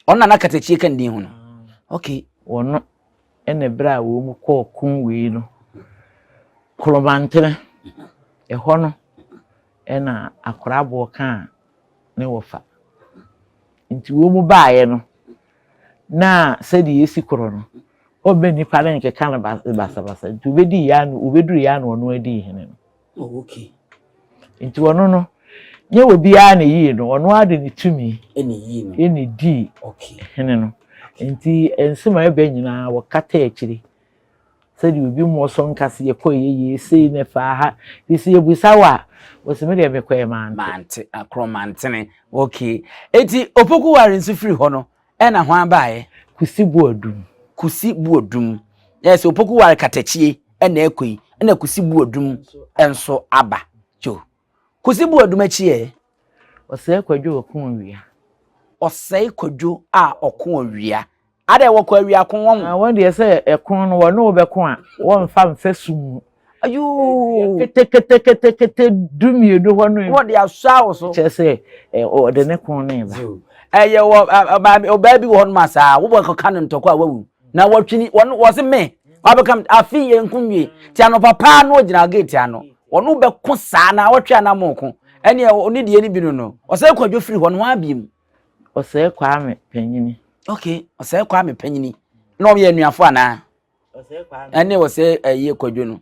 Ɔno na na katakyie ka ne din ho no. Okay. Wɔno ɛna berɛ a wɔn kɔɔ ko wei no, Koromantene, ɛhɔ no. Ɛna akoraboɔ kaa ne wɔfa. Nti wɔn mu baeɛ no, na sɛdeɛ yɛsi korɔ no, ɔmmɛ nnipa no nkeka no basabasa. Nti wɔbɛdii yɛ ano, wɔbɛduru yɛ ano ɔno adii hene no. Oh, okay. Nti ɔno no, nyɛ obiara na eyii no, ɔno ara de ne tumi ɛna eyii no, ɛna edii okay. hene no. Nti nsɛm a ɛba nyinaa wɔkata akyire sɛdeɛ obi mmɔ so nka sɛ yɛkɔ yɛ yie sei na ɛfaa ha. Nti sɛ yɛbusa wo a, wɔsi me deɛ mekɔɛ mante. Mante, akorɔ mantene. Okay. Eti Opoku Ware nso firi hɔ no, ɛna hwan baeɛ? Kusi Boadum. Kusi Boadum. Yɛ sɛ Opoku Ware katakyie ɛna ɛkɔ yi, ɛna Kusi Boadum nso aba. Yo. Kusi Boadum akyi ɛ? Ɔsɛe Kwadwo ɔko awia. Ɔsɛe Kwadwo a ɔko awia. Adɛ wɔkɔ awia ko wɔn? Ah, wɔn deɛ sɛ ɛko no wɔne wo bɛko a, wɔmfa mfa sum mu. Ayoo. Keteketekete 12 hɔ no. Wɔde asɔ awo so. Kyerɛ sɛ ɔde ne ko ne ba. Ɛyɛ wɔ ɔbaa bi wɔ hɔ nom a saa wobɔ kɔka no ntɔkwa a wawu na wɔtwini wɔn wɔse me wabɛka afi yɛn nko nwie ti anɔpa paa na ɔgyina gate ano wɔn bɛko saa na wɔtwe anam ko ɛne ɔne deɛ no bi no no ɔsɛ kwadwo firi hɔ no wɔn abiem. Ɔsɛe Kwame panyini. Okay, ɔsɛe Kwame panyini na wɔn yɛ anuafo anaa? Ɛne ɔsɛe ɛyɛ kwadwo no.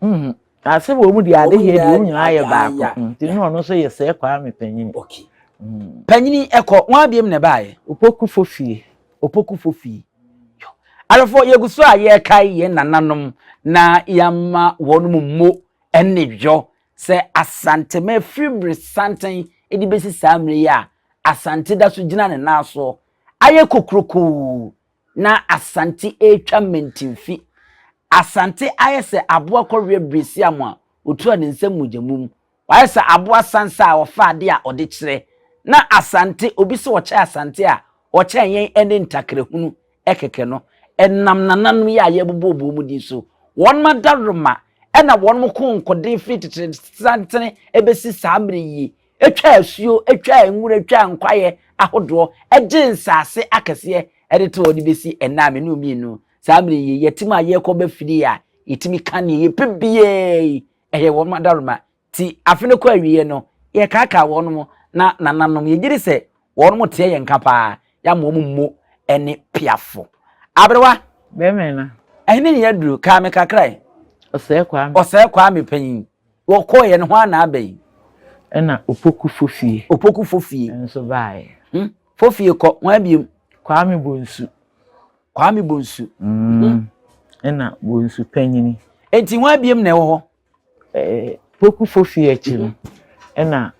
Mm. Ase wɔ mu deɛ ade yɛ deɛ wɔn nyinaa yɛ baako. Nti na ɔno nso yɛ sɛe Kwame panyini. Okay. Panyini ɛkɔ wɔn abiem na ɛbaayɛ. Opoku Fofie. Opoku Fofie. Adɔfoɔ yɛgu so a yɛrekae yɛn nananom na yɛama wɔn mu mo ne yɔ sɛ Asantema firi mmere santen de bɛsi saa mmerɛ yi a Asante da so gyina ne nan soɔ ayɛ kokurokoo na Asante retwa mmantimfi. Asante ayɛ sɛ aboa kɔweɛ beresiam a ɔtua ne nsam mogyamum Wayɛ sɛ aboa sansa a ɔfa ade a ɔde kyerɛ. Na Asante, obi sɛ ɔkyɛ Asante a, ɔkyɛn yɛn ɛne ntakrahunu kɛkɛ no. Ɛnam nananom yi a yɛbobɔɔ wɔn din so. Wɔn adaworoma na wɔn koo nkoden firi tete santene bɛsi saa mmerɛ yi. Twaa asuo, twaa nwura, twaa nkwaeɛ ahodoɔ, gyee nsaase akɛseɛ de too hɔ de bɛsi ɛnnɛ a me ne wo mmienu saa mmerɛ yi yɛte mu a yɛrekɔ ba fie a yɛtumi ka deɛ yɛpɛ biara yi. Ɛyɛ wɔn adaworoma nti afe no kɔ awieɛ no, yɛkaakaa wɔn na nananom. Yɛgye di sɛ wɔn teɛ yɛn nka paa, yɛama wɔn mmo ne piafo. Aberewa! Bɛmɛ na. Ɛhene ne yɛaduru, kaa me kakra ɛ. Ɔsɛe Kwame. Ɔsɛe Kwame panyin. Wɔkɔeɛ no, hwan na aba yi? Ɛna Opoku Fofie. Opoku Fofie. Nso baeɛ. Hmm? Fofie kɔ, hwan biom? Kwame Bonsu. Kwame Bonsu. Mm. Ɛna Bonsu panyini. Enti hwan biom na ɛwɔ hɔ? Eh, Poku Fofi akyi no, ɛna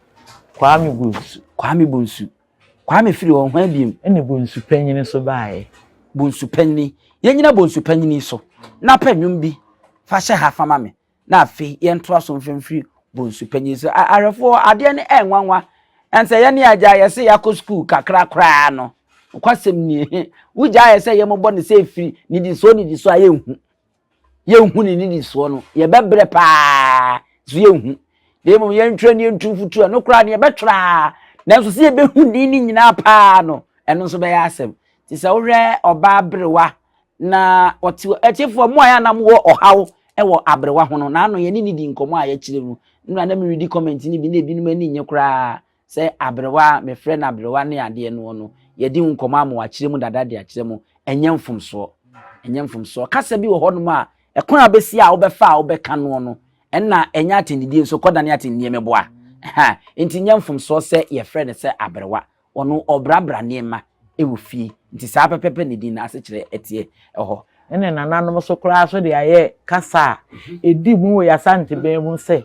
Kwame Bonsu. Kwame Bonsu. Kwame firi hɔ, hwan biom? Ɛna Bonsu panyini nso baeɛ. Bonsu panyini. Yɛnyina Bonsu panyini so na pɛ nnwom bi fa hyɛ ha fa ma me. Na afei yɛntoa so mfa mfiri bonsu panyin so. Ahwɛfoɔ, adeɛ no ɛnwanwa. Ɛnsɛ yɛne agya yɛse yɛakɔ sukuu kakra koraa no. Nokwasɛm nie, wogyaa yɛ sɛ yɛmmobɔ no sɛ ɛfiri nnidisoɔ nnidisoɔ a yɛnhu. Yɛnhu ne nnidisoɔ no, yɛbɛbrɛ paa so yɛnhu. Na mmom yɛntwerɛ ne yɛntu mfutuo, ɛno koraa no yɛbɛtwerɛ a, nanso sɛ yɛbɛhu din no nyinaa paa no, ɛno nso bɛyɛ asɛm. Nti sɛ wohwɛ ɔbaa berewa Na ɔte atiefoɔ mo a yɛ anam wɔ ɔhaw wɔ aberewa ho no na ano yɛne ne di nkɔmmɔ a yɛkyerɛ mu nnura na meredi comment no bi na ebinom ani nye koraa sɛ aberewa mefrɛ no aberewa ne adeɛ noɔ no yɛdi ho nkɔmmɔ ama wakyerɛ mu dada de akyerɛ mu ɛnyɛ mfomsoɔ ɛnyɛ mfomsoɔ kasa bi wɔ hɔnom a ɛkwan a bɛsi a wobɛfa a wobɛka noɔ no ɛnna ɛnyɛ atɛnnidie nso kɔdane atɛnnidie meboa ha nti nyɛ mfomsoɔ sɛ yɛfrɛ no sɛ aberewa Ɔno ɔbrabra nneɛma wɔ fie nti saa pɛpɛpɛ ne din no asekyerɛ teɛ hɔ. Ɛna nananom nso koraa nso de ayɛ kasa a ɛdi mu wɔ yɛn Asantebɛn mu sɛ,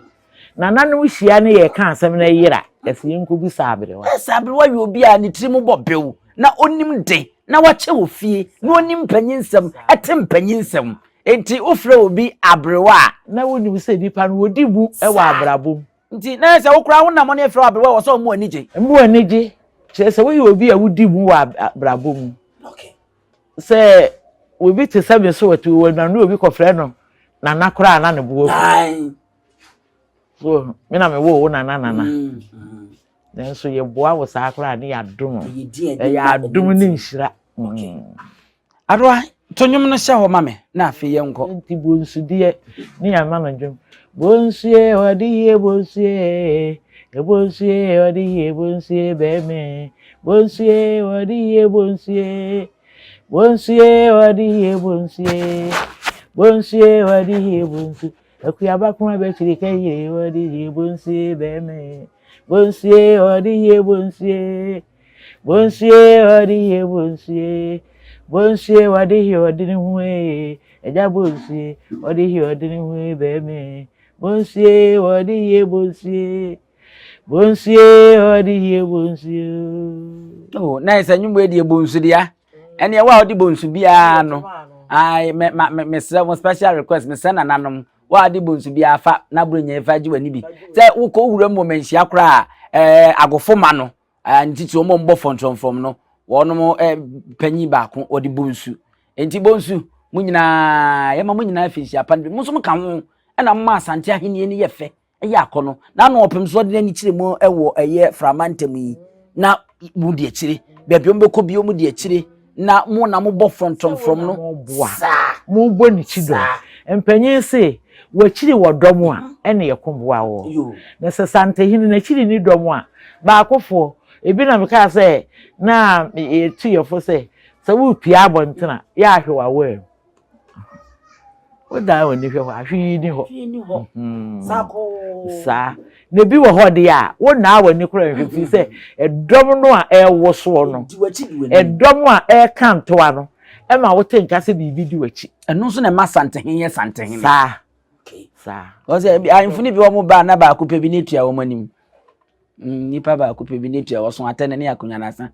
nananom hyia ne yɛreka asɛm na ɛyera, yɛse yɛnkɔbisa aberewa. Sɛ aberewa yɛ obi a ne tirim bɔ bew na ɔnim de na wakyɛ wɔ fie na ɔnim mpanyinsɛm, ɛte mpanyinsɛm. Enti wofrɛ obi aberewa a. Na wonim sɛ nipa no ɔdi mu wɔ abrabɔ mu. Nti na sɛ wo koraa wonam ne frɛ aberewa wɔ sɛ ɔmo ani gye. Mmu ani gye kyerɛ sɛ woyɛ obi a wodi mu wɔ abrabɔ mu. Okay. Sɛ obi te sɛ me so wɔte wɔ na ne obi kɔfrɛ no nana koraa na ne bo afu. So me na mewoo wo nana nana. Mm, mm. Nanso yɛboa wo saa koraa ne yɛadom. Ɛyɛ adom ne nhyira. Mm. Adoa, To nnwom no hyɛ hɔ ma me na afei yɛnkɔ. Nti bonsu deɛ ne yɛama no dwom. Bonsu e ɔde yie bonsu e bonsu e ɔde yie bonsu e bɛɛmɛ bonsu e ɔde yie bonsu e bonsu e ɔde yie bonsu e bonsu e ɔde yie bonsu akuaba ko abɛkyiri ka yie ɔde yie bonsu e bɛɛmɛ bonsu e ɔde yie bonsu e Bonsue ɔde yie bonsue bonsue ɔde yie ɔde ne ho ee ɛgya bonsue ɔde yie ɔde ne ho ee bɛɛmɛ bonsue ɔde yie bonsue bonsue ɔde yie bonsue. Oh, na ɛsɛ nnwom wei deɛ bonsu dea ɛne ɛwɔ a ɔde bonsu biara no ai me ma me mesrɛ mo special request mesrɛ nananom wo a ɔde bonsu biara fa na aburo nyɛ fa gye w'ani bi sɛ wokɔ wura mu wɔ manhyia koraa ɛɛ agofo ma no ne titiri wɔn a wɔbɔ fɔntɔmfrɔm no, wɔn panyin baako wɔde bonsu. Enti bonsu, mo nyinaa yɛma mo nyinaa fi nhyia pa no bi. Mo nso mo ka ho ɛna mo ma Asante ahenni no yɛ fɛ, ɛyɛ akɔnɔ. Na ano ɔpem so ɔde n'ani kyerɛ mu ɛwɔ ɛyɛ frama ntam yi na mo di akyire. Baabi wɔn bɛkɔ bi wɔn di akyire na mo na mo bɔ frɔntɔmfrɔm no. Saa. Mo bɔ ne kyi dɔm. Mpanyin se w'akyiri wɔ dɔm a ɛna yɛko boa wɔ. Na sɛ Santehene n'akyiri ni dɔm a Baakofoɔ, ebi na mekaa sɛ na yɛtu yɛn fo sɛ, sɛ worepue abɔnten a, yɛ ahwɛ w'awaa mu. Wodan w'ani hwɛ hɔ a, hwee ni hɔ. Mhm. Saa. Na ebi wɔ hɔ deɛ a, wonnaa w'ani koraa nhwɛ firi sɛ ɛdɔm no a ɛrewosoɔ no, ɛdɔm a ɛreka ntoa no, ɛma wote nka sɛ biribi di w'akyi. Ɛno nso na ɛma Santehene yɛ Santehene. Saa. Saa. Wɔsɛ ahemfo no bi wɔn ba na baako pɛ bi ne tua wɔn anim. Mm, nipa baako pɛ bi ne tua wɔso atɛne ne akonnwa n'asa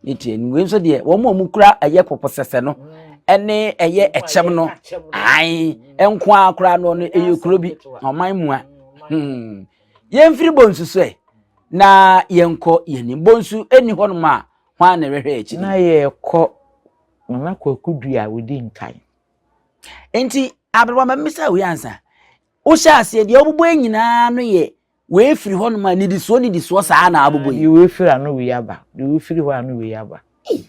ne tua anim. Wei nso deɛ wɔn a wɔkura ɛyɛ popo sɛsɛ no ɛne ɛyɛ ɛkyɛm no ae nko ara koraa no no ɛyɛ kuro bi ɔman mua. Hmm. Yɛmfiri bonsu so ɛ na yɛnkɔ yɛn anim. Bonsu ɛni hɔnom a hwan na ɛrehwɛ akyiri. Na yɛkɔ Nana Kwaku Dua a ɔdi nkan. Nti aberewa ma mmisa wei ansa. Wohyɛ aseɛ deɛ wobobɔ yi nyinaa no yɛ wei firi hɔnom a nnidisoɔ nnidisoɔ saa na abobɔ yi. Deɛ wei firi ano wei aba, deɛ wei firi hɔ ano wei aba. Ei,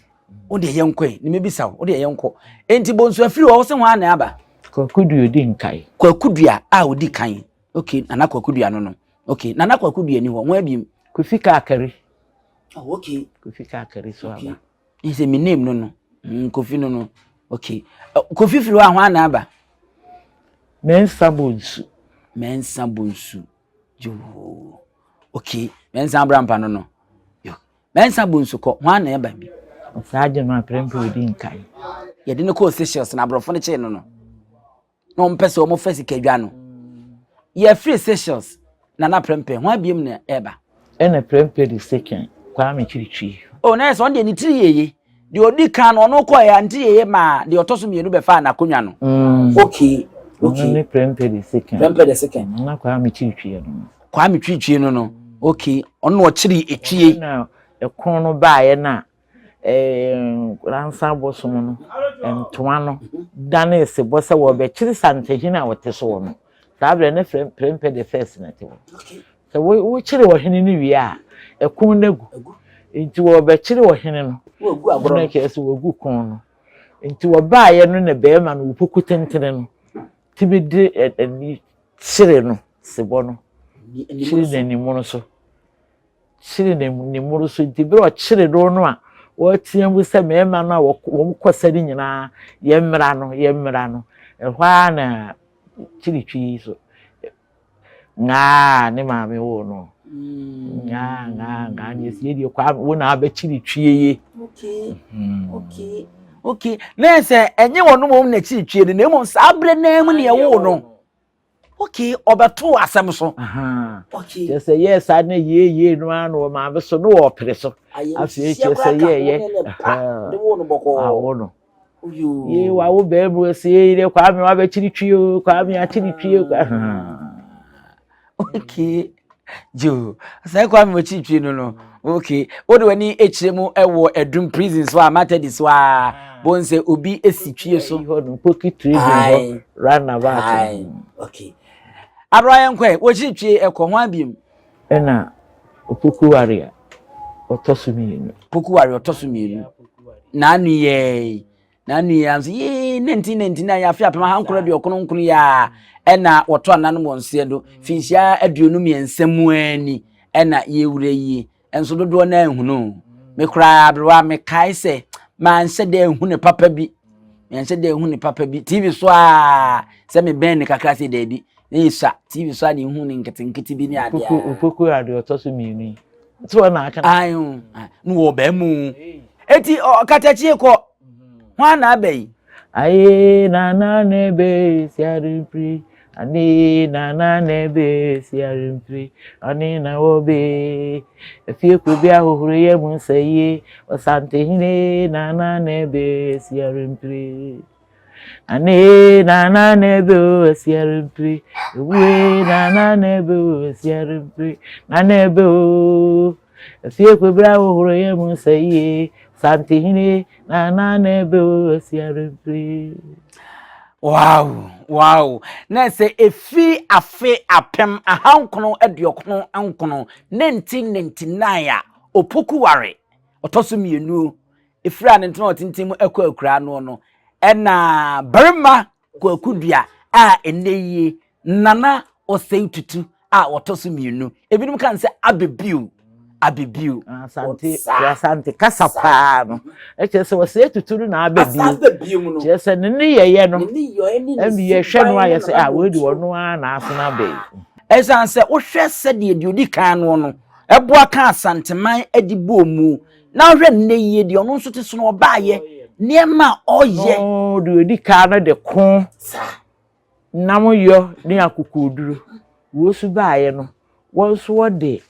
wo deɛ yɛnkɔ yi, ne mebisa wo, wo deɛ yɛnkɔ. Nti Bonsu afiri hɔ, wo se hwan na aba? Kwaku Dua odi nkan. Kwaku Dua a odi kan. Okay, Nana Kwaku Dua no no. Okay, Nana Kwaku Dua ni hɔ, hwan abiem? Kofi Kakari. Oh, okay. Kofi Kakari so aba. He sɛ me name no no mm, Kofi no no okay Kofi firi hɔ a hwan na aba Mɛnsa Bonsu Mɛnsa Bonsu yoo okay Mɛnsa Abrampa no no yo Mɛnsa Bonsu kɔ hwan na ɛba bi Saa gye no aprɛmpɛ odi nkan yɛde no kɔɔ Seychelles na aborɔfo no kyee no no na wɔn pɛ sɛ wɔn fɛ sikadwa no yɛfiri Seychelles na na prɛmpɛ ho abiem na ɛba. Ɛna prɛmpɛ de second Kwame Kyiritwi. O na yɛ sɛ ɔno deɛ ne tiri yeye deɛ ɔdi kan no ɔno kɔɛ a ne tiri yeye maa deɛ ɔtɔ so mmienu bɛfaa n'akonnwa no. Mm. Okay okay. Ɔno ne prɛmpɛ de second. Prɛmpɛ de second. Na Kwame Kyiritwi no. Kwame Kyiritwi no no okay ɔno na ɔkyere etwie. Na ɛko no baeɛ no a Nkoransa abosom no ntoa no danee sebɔ sɛ wɔrebɛkyere Santehene a ɔte soɔ no. Saa berɛ no Prempeh the First na ɛte hɔ. Sɛ wokyere ɔhene no wie a, ɛko no agu. Nti wɔrebɛkyere ɔhene no, na kyerɛ sɛ wɔagu ko no. Nti wɔbaeɛ no na barima no, Opoku tentene no, tumi de ani kyere no, sebɔ no, kyere n'animono so. kyere ne ne mmoro so nti bere a ɔkyere no no a wɔteɛ mu sɛ mmarima no a wɔn kɔ sa no nyinaa yɛmmra no yɛmmra no ɛhɔ ara na kyiritwi yi so ngaa ne maame wo no ngaa ngaa ngaa ne esi deɛ kwa wo na abɛkyiri twie ye. Okay hmm. okay okay na sɛ ɛnyɛ wɔn mmom na kyiri twie no na mmom saa abere naa mu na ɛwoo no. okay ɔbɛto asɛm so. Okay kyerɛ sɛ yɛɛ saa na yie yie no ara na wɔ maame so na wɔpere so afei kyerɛ sɛ yɛɛyɛ awo no yie wawo bɛrima ɔsi yie yie kwame wabɛkyiri twi o kwame akyiri twi o. Okay jo sɛ kwame wɔkyiri twi no no okay wode w'ani kyerɛ mu wɔ adum prison so a matadi so a bohu sɛ obi si twie so hɔ no poki prison hɔ roundabout okay abra yɛn kɔɛ wɔkyiri twie ɛkɔ ho abiem ɛna opokuware a ɔtɔ so mmienu pokuware ɔtɔ so mmienu n'ano yɛɛ n'ano yɛ nso yee. 1999 afe 1999 yi a ɛna wɔto ananom wɔn nseɛ do finhyia 23 mu ani ɛna yɛwura yi nso dodoɔ no anhunu. Me koraa aberewa mekae sɛ manhyɛ dɛ anhu ne papa bi. Manhyɛ dɛ anhu ne papa bi. TV so a sɛ mebɛn ne kakra sɛ daabi. Na yɛsua TV so a na ehu ne nketenkete bi ne adeɛ. Opoku adeɛ ɔtɔ so mmienu yi. Nti wɔn na aka. Ayo, na wɔ bɛn mu. Eti ɔkatakyie kɔ. Hwan na aba yi? Aye na na na ebe siarimpiri. Ane na na na ebe siarimpiri. Ɔne na wɔbe. Efie kuro bi ahohoro yɛ mu nsa yie. Ɔsantehene na na na ebe siarimpiri. Ane na na na ebe o siarimpiri. Ewue na na na ebe o siarimpiri. Na na ebe o. Efie kuro bi ahohoro yɛ mu nsa yie. Santehene na na na ebe o siarimpiri. Wow. Na sɛ efi afe 1999, 1999 a Opoku Ware ɔtɔ so mmienu efiri a ne ntoma ɔtenten mu ɛkɔ akura no no ɛna barima Kwaku Dua a ɛnɛ yie Nana Osei Tutu a ɔtɔ so mmienu, ebinom kan sɛ abebio abebio. Asante Asante kasa paa no ɛkyerɛ sɛ Osei Tutu no na abebio no, kyerɛ sɛ ne ne yɛyɛ no ɛbi yɛhwɛ no a yɛsɛ a wei de ɔno ara na asena abɛyi. Ɛsan sɛ wohwɛ sɛdeɛ deɛ odi kan no no ɛboa ka Asanteman adi bɔɔ mu na wohwɛ nnɛ yie deɛ ɔno nso te so no ɔbaayɛ nneɛma a ɔyɛ. Deɛ odi kan no de ko nam yɔ ne akokoɔduro wɔ so baayɛ no, wɔn nso wɔde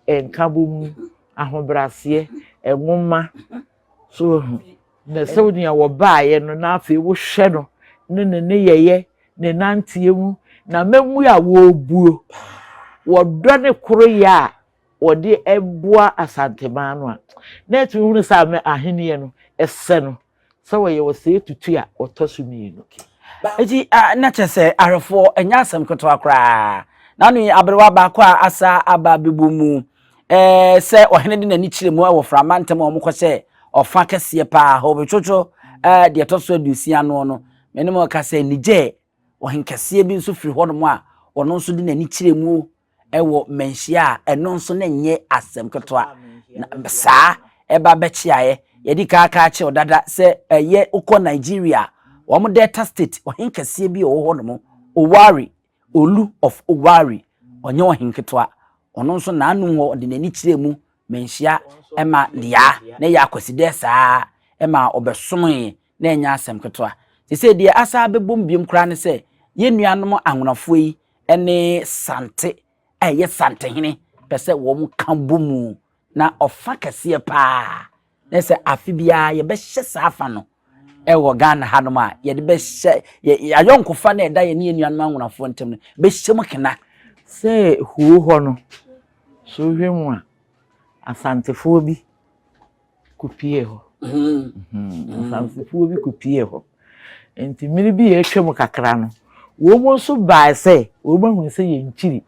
nkabom, ahobrɛaseɛ, nwoma so ho. Na sɛ nea wɔbaayɛ no na afei wohwɛ no ne ne nneyɛeɛ, ne nanteɛ mu, na mmamu a wɔrebuo, wɔdɔ ne koroyɛ a wɔde boa Asanteman no a, na ɛtumi hunu sɛ ahenni no ɛsɛ no sɛ wɔyɛ Osei Tutu a ɔtɔ so mmienu. Eti na kyerɛ sɛ ahwɛfoɔ ɛnyɛ asɛm ketewa koraa. N'ano yi aberewa baako a asa aba abɛbɔ mu sɛ ɔhene de n'ani kyerɛ mu wɔ frama ntam a wɔkɔhyɛ ɔfa kɛseɛ paa hɔ deɛ ɛtɔ so 60 no no me ne mo ka sɛ Niger ɔhenkɛseɛ bi nso firi hɔnom a ɔno nso de n'ani kyerɛ mu ɛwɔ manhyia a ɛno nso ne nyɛ asɛm ketewa saa ɛba bɛkyeaeɛ. Yɛde kaaka kyerɛw dada sɛ ɛyɛ wokɔ Nigeria wɔn Delta State ɔhenkɛseɛ bi a ɔwɔ hɔnom, Owari, Olu of Owari, ɔnyɛ ɔhenketewa, ɔno nso n'anum hɔ ɔde n'ani kyerɛ mu manhyia ɛma lia na ɛyɛ akwasidɛ saa ɛma ɔbɛsomoe na ɛnyɛ asɛm ketewa. Te sɛ deɛ asa bɛbom biom koraa ne sɛ yɛn nuanom anwonafoɔ yi ne Sante a ɛyɛ Santehene pɛ sɛ wɔn ka bɔ mu na ɔfa kɛseɛ paa na sɛ afe biara yɛbɛhyɛ saa afa no ɛwɔ Ghana hanom a yɛde bɛhyɛ yɛ ayɔnkofa na ɛda yɛn ne yɛn nuanom anwonafoɔ ntam no bɛhyɛ mu kena. Sɛ huo hɔ no so hwɛ mu a Asantefoɔ bi kɔpie hɔ. Asantefoɔ bi kɔpie hɔ. Nti mmere bi a atwa mu kakra no wɔn nso baa sɛ wɔn ahunu sɛ yɛn kyiri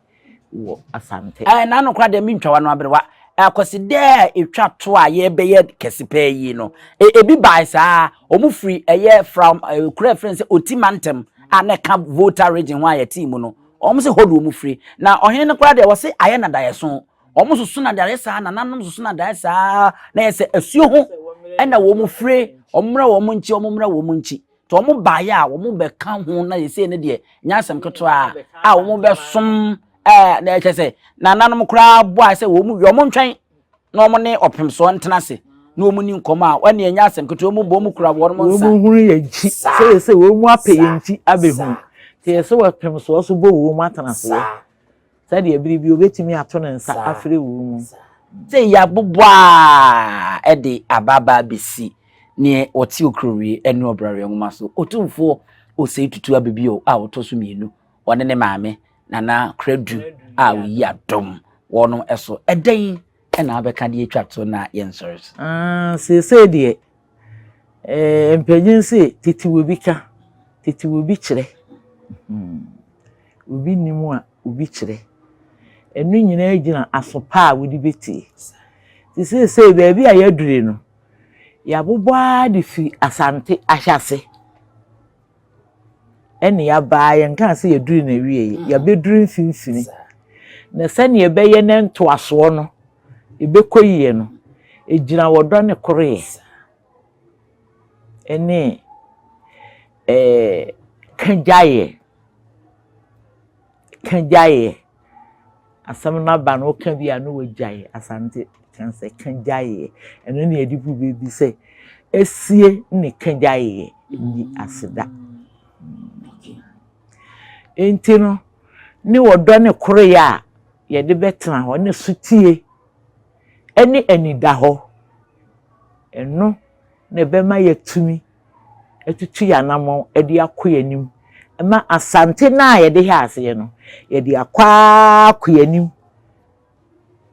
wɔ Asante. N'ano koraa deɛ mentwa w'ano aberewa. Akwasi dɛ etwa to a yɛbɛyɛ kɛse pɛɛ yi no, ebi baa saa, wɔn firi ɛyɛ from kura efrɛ sɛ Oti mantam a na ɛka Volta region ho a yɛte mu no, wɔn sɛ hɔ na wɔn firi. Na ɔhene no koraa deɛ wɔse ayɛ na daeɛso. Wɔn soso na daeɛ saa, nananom soso na daeɛ saa, na yɛ sɛ asuo ho ɛna wɔn fire, wɔn mmra wɔn nkyi, wɔn mmra wɔn nkyi. Nti wɔn baeɛ a wɔn bɛka ho na yɛsei no deɛ nyɛ asɛm ketewa a wɔn bɛsom ɛɛ na ɛkyɛ sɛ nananom koraa bɔ a sɛ wɔn wie wɔn ntwɛn na wɔn ne ɔpemsoɔ ntena ase na wɔn ni nkɔmɔ a wɔn nyɛ asɛm ketewa wɔn bɔ wɔn kura wɔn nsa. Wɔn hunu yɛn nkyi sɛ yɛ sɛ wɔn mu apɛ yɛn nkyi abɛhunu nti yɛ sɛ wɔpemsoɔ so bɔ wɔn atena aseɛ sɛdeɛ bere bi obetumi ato ne nsa afiri wɔn mu. Sɛ yɛabobɔ a ɛde ababaa bɛsi neɛ ɔte Okurowie ne Ɔbrareɛ nwoma so. Otumfoɔ Osei Tutu Ababio a ɔtɔ so mmienu, ɔne ne maame Nana Koradu a ɔyi adom wɔn so. Ɛdɛn na abɛka de atwa to na yɛnsɔre so? Seesei deɛ, mpanyin se tete wɔ bi ka, tete wɔ bi kyerɛ. Obi nim a obi kyerɛ. Ɛno nyinaa gyina aso pa a wode bɛtie. Nti seesei baabi a yɛadure no, Yɛabobɔ ara de firi Asante ahyɛase ɛne yɛaba ara, yɛnkaa sɛ yɛduru n'awieeɛ, mm. yɛabɛduru mfimfini. Na sɛnea ɛbɛyɛ ne ntoasoɔ no, ɛbɛkɔ yie no, ɛgyina wɔdɔ ne koroyɛ ɛne ɛɛ kagyaeɛ. Ka gyaeɛ. Asɛm no aba no woka bi a na wagyae. Asante ka sɛ ka gyaeɛ. Ɛno ne yɛde bu bɛ bi sɛ asie ne ka gyaeɛ nni aseda. Enti no ne ɔdɔ ne koroyɛ a yɛde bɛtena hɔ ne sotie ne anidahɔ. Ɛno na ɛbɛma yɛatumi atutu yɛn anammɔn de akɔ yɛn anim ma Asante no a yɛde hɛ aseɛ no, yɛde akɔ ara akɔ yɛn anim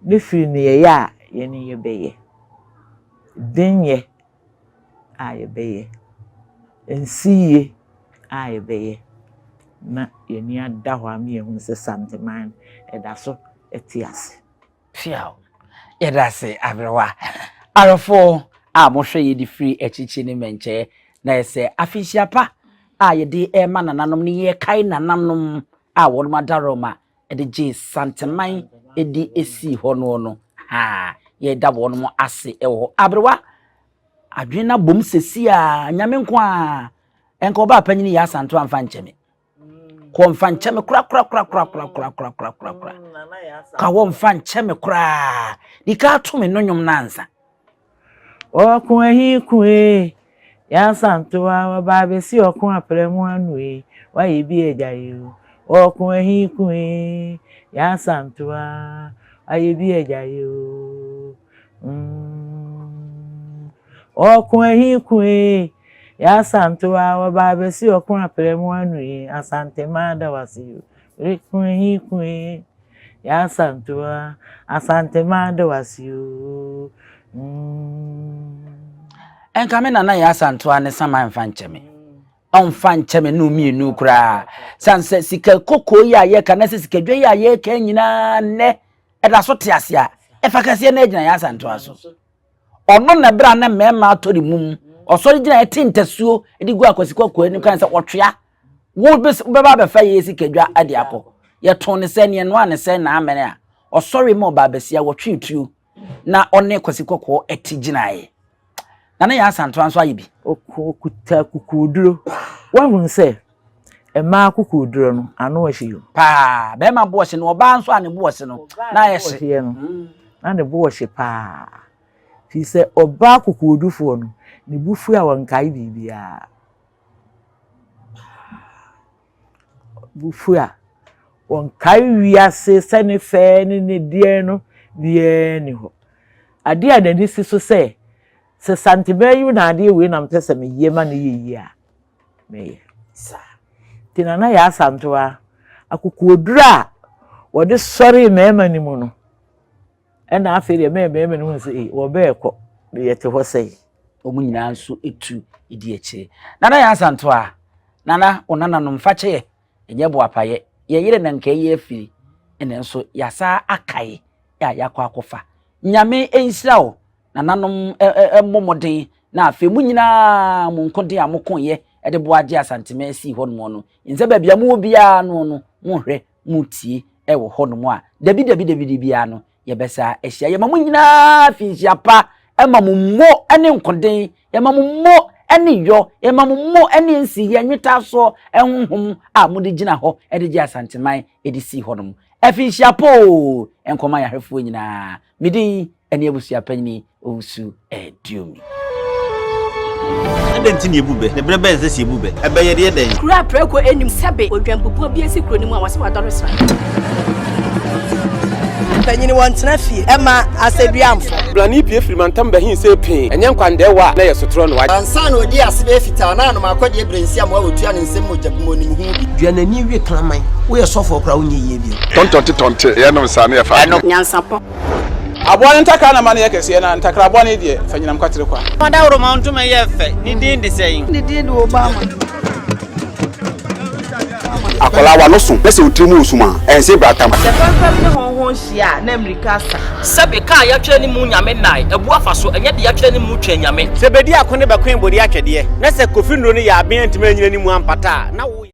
ne firi nneyɛeɛ a yɛne yɛbɛyɛ, denyɛ a yɛbɛyɛ, nsiyie a yɛbɛyɛ na yɛn ani ada hɔ ama yɛahunu sɛ Santeman no ɛda so te ase. Piaw. Yɛda ase aberewa. Awɛfoɔ a mohwɛ yɛ de firi akyirikyiri ne mmɛnkyɛɛ na yɛ sɛ afenhyia pa a yɛde rema nananom ne yɛkae nananom a wɔnom adaworoma de gyee Santeman de sii hɔ noɔ no ha yɛda wɔnom ase wɔ hɔ. Aberewa adwene no abom sɛsi a Nyame nko a ɛnka ɔbaa panyini yɛ asanto amfa nkyɛ me. Kɔ mfa nkyɛ me korakorakorakorakorakorakorakora. Ka wɔ mfa nkyɛ me koraa. Di ka ato me no nnwom no ansa. Ɔko ahi ko ee, Yansantoa wɔba abɛsi ɔko aprɛ mu ano ee, wayɛ bi agya yi o. Ɔko ahi ko ee, Yansantoa wayɛ bi agya yi o. Mm. Ɔko ahi ko ee, Yaa Asantewaa wɔba abɛsi ɔko aprɛ mu ano yi Asantemaa da wase o Reko ahi ko ee Yaa Asantewaa Asantemaa da wase o mm. Ɛnka me nana Yaa Asantewaa ne saman mfa nkyɛ me ɔmfa nkyɛ me no mmienu koraa sane sɛ sika kɔkɔɔ yi a yɛka na sɛ sikadwa yi a yɛka nyinaa nnɛ ɛda so te ase a ɛfa kɛseɛ no agyina Yaa Asantewaa so Ɔno na berɛ a na mmarima atɔ ne mum, ɔsɔre gyina ɛte ntasuo de gu Akwasi Kɔkɔɔ anim kan sɛ ɔtwea, wo bɛba abɛfa yɛ sikadwa de akɔ. Yɛtoo ne sɛ ne yɛnoa ne sɛ na amene a, ɔsɔre ma ɔbaa basia wɔtwee tuo na ɔne Kwasi Kɔkɔɔ ɛte gyinaeɛ. Na ne yɛ Asantewa nso ayɛ bi. Ɔkuta kukuoduro. Woahunu sɛ mmaa kukuoduro no ano ɔhye o. Paa, bɛrima bo ɔhye no, ɔbaa nso a ne bo ɔhye no, na ayɛ hye. No, na ne bo ɔhye paa. Firi sɛ ɔbaa kukuodufoɔ no, ne bo fu a ɔnkae biribiara. Bo fu a ɔnkae wiase sɛ ne fɛ ne ne deɛ no biara ni hɔ. Adeɛ a n'ani si so sɛ, sɛ Santemaa yi na adeɛ wei na mepɛ sɛ meyɛ ma no yɛ yie a, mɛyɛ saa. Nti Nana Yaa Asantewaa, akokoɔduro a wɔde sɔree mmarima no mu no, ɛna afei deɛ mɛyɛ mmarima no hu sɛ ee wɔbɛɛkɔ, yɛte hɔ sɛe. Wɔn nyinaa nso tu di akyire. Nana Yaa Asantewaa, Nana, wo nananom fa kyɛ yɛ, ɛnyɛ boapayɛ. Yɛn yere na nka ɛyɛ afiri, nanso yɛasa akae a yɛakɔ akɔfa. Nyame nhyira wo Nananom mmɔ mmɔden na afei mo nyinaa mo nkoden a mokoeɛ de boa gye Asanteme sii hɔnom no, nsɛ baabi a mowɔ biara no no, monhwɛ, montie wɔ hɔnom a, dabi dabi dabi de biara no, yɛbɛsa ahyia. Yɛma mo nyinaa finhyia pa, ɛma mo mmo ne nkoden, yɛma mo mmo ne yɔ, yɛma mo mmo ne nsiyɛ, nwetaasoɔ honhom a mode gyina hɔ de gye Asanteman de sii hɔnom. Afinhyia pa oo, nkɔma yɛahwɛfoɔ nyinaa. Me din ne abusua panyin Owusu Aduomi. Adɛn nti na yɛbu bɛ? Na berɛ bɛn na ɛsɛ sɛ yɛbu bɛ? Ɛbɛ yɛde yɛ dɛn? Kuro a prako nnim sɛbe odwanbubuo bi asi kuro no mu a wɔse wadɔre sra. Mpanyini wɔntena fie ɛma asɛduamfo. Blani pue firi mantam bɛhe see pee, ɛnyɛ nkwandɛɛwa a na ɛyɛ sotorɔ no. Ansa na ɔdii ase bɛyɛ fitaa na anom akɔdeɛ berɛ nsi amoa wɔtua ne nsam mogya bi mu ɔnim ho bi. Dua n'ani we kraman. Woyɛ sɔfoɔ koraa wonyɛ yie bio. Tɔntɔnte tɔnte, yɛnom saa na yɛfa adeɛ. Nyansapɔ. Aboa no ntakra na ma no yɛ kɛseɛ, na ntakra bɔne deɛ, fa nyinam kwatere kwa. Ɔdawuroma ntoma yɛ fɛ. Ne din de sɛn? Ne din de Obama. Akwadaa w'ano so na sɛ wo tiri mu resum a, ɛnse bratam. Sɛ fɛmfɛm ne hɔnhɔn hyia a, na mmirika asa. Sɛbe kaa yɛatwerɛ ne mu Nyame nnae, abu afa so, ɛnyɛ deɛ yɛatwerɛ ne mu Twɛn Nyame. Sɛ bedi ako ne bɛkoe bode atwɛdeɛ, na sɛ Kofi nnuro no yɛ aben antumi anyina ne mu ampata a, na wo.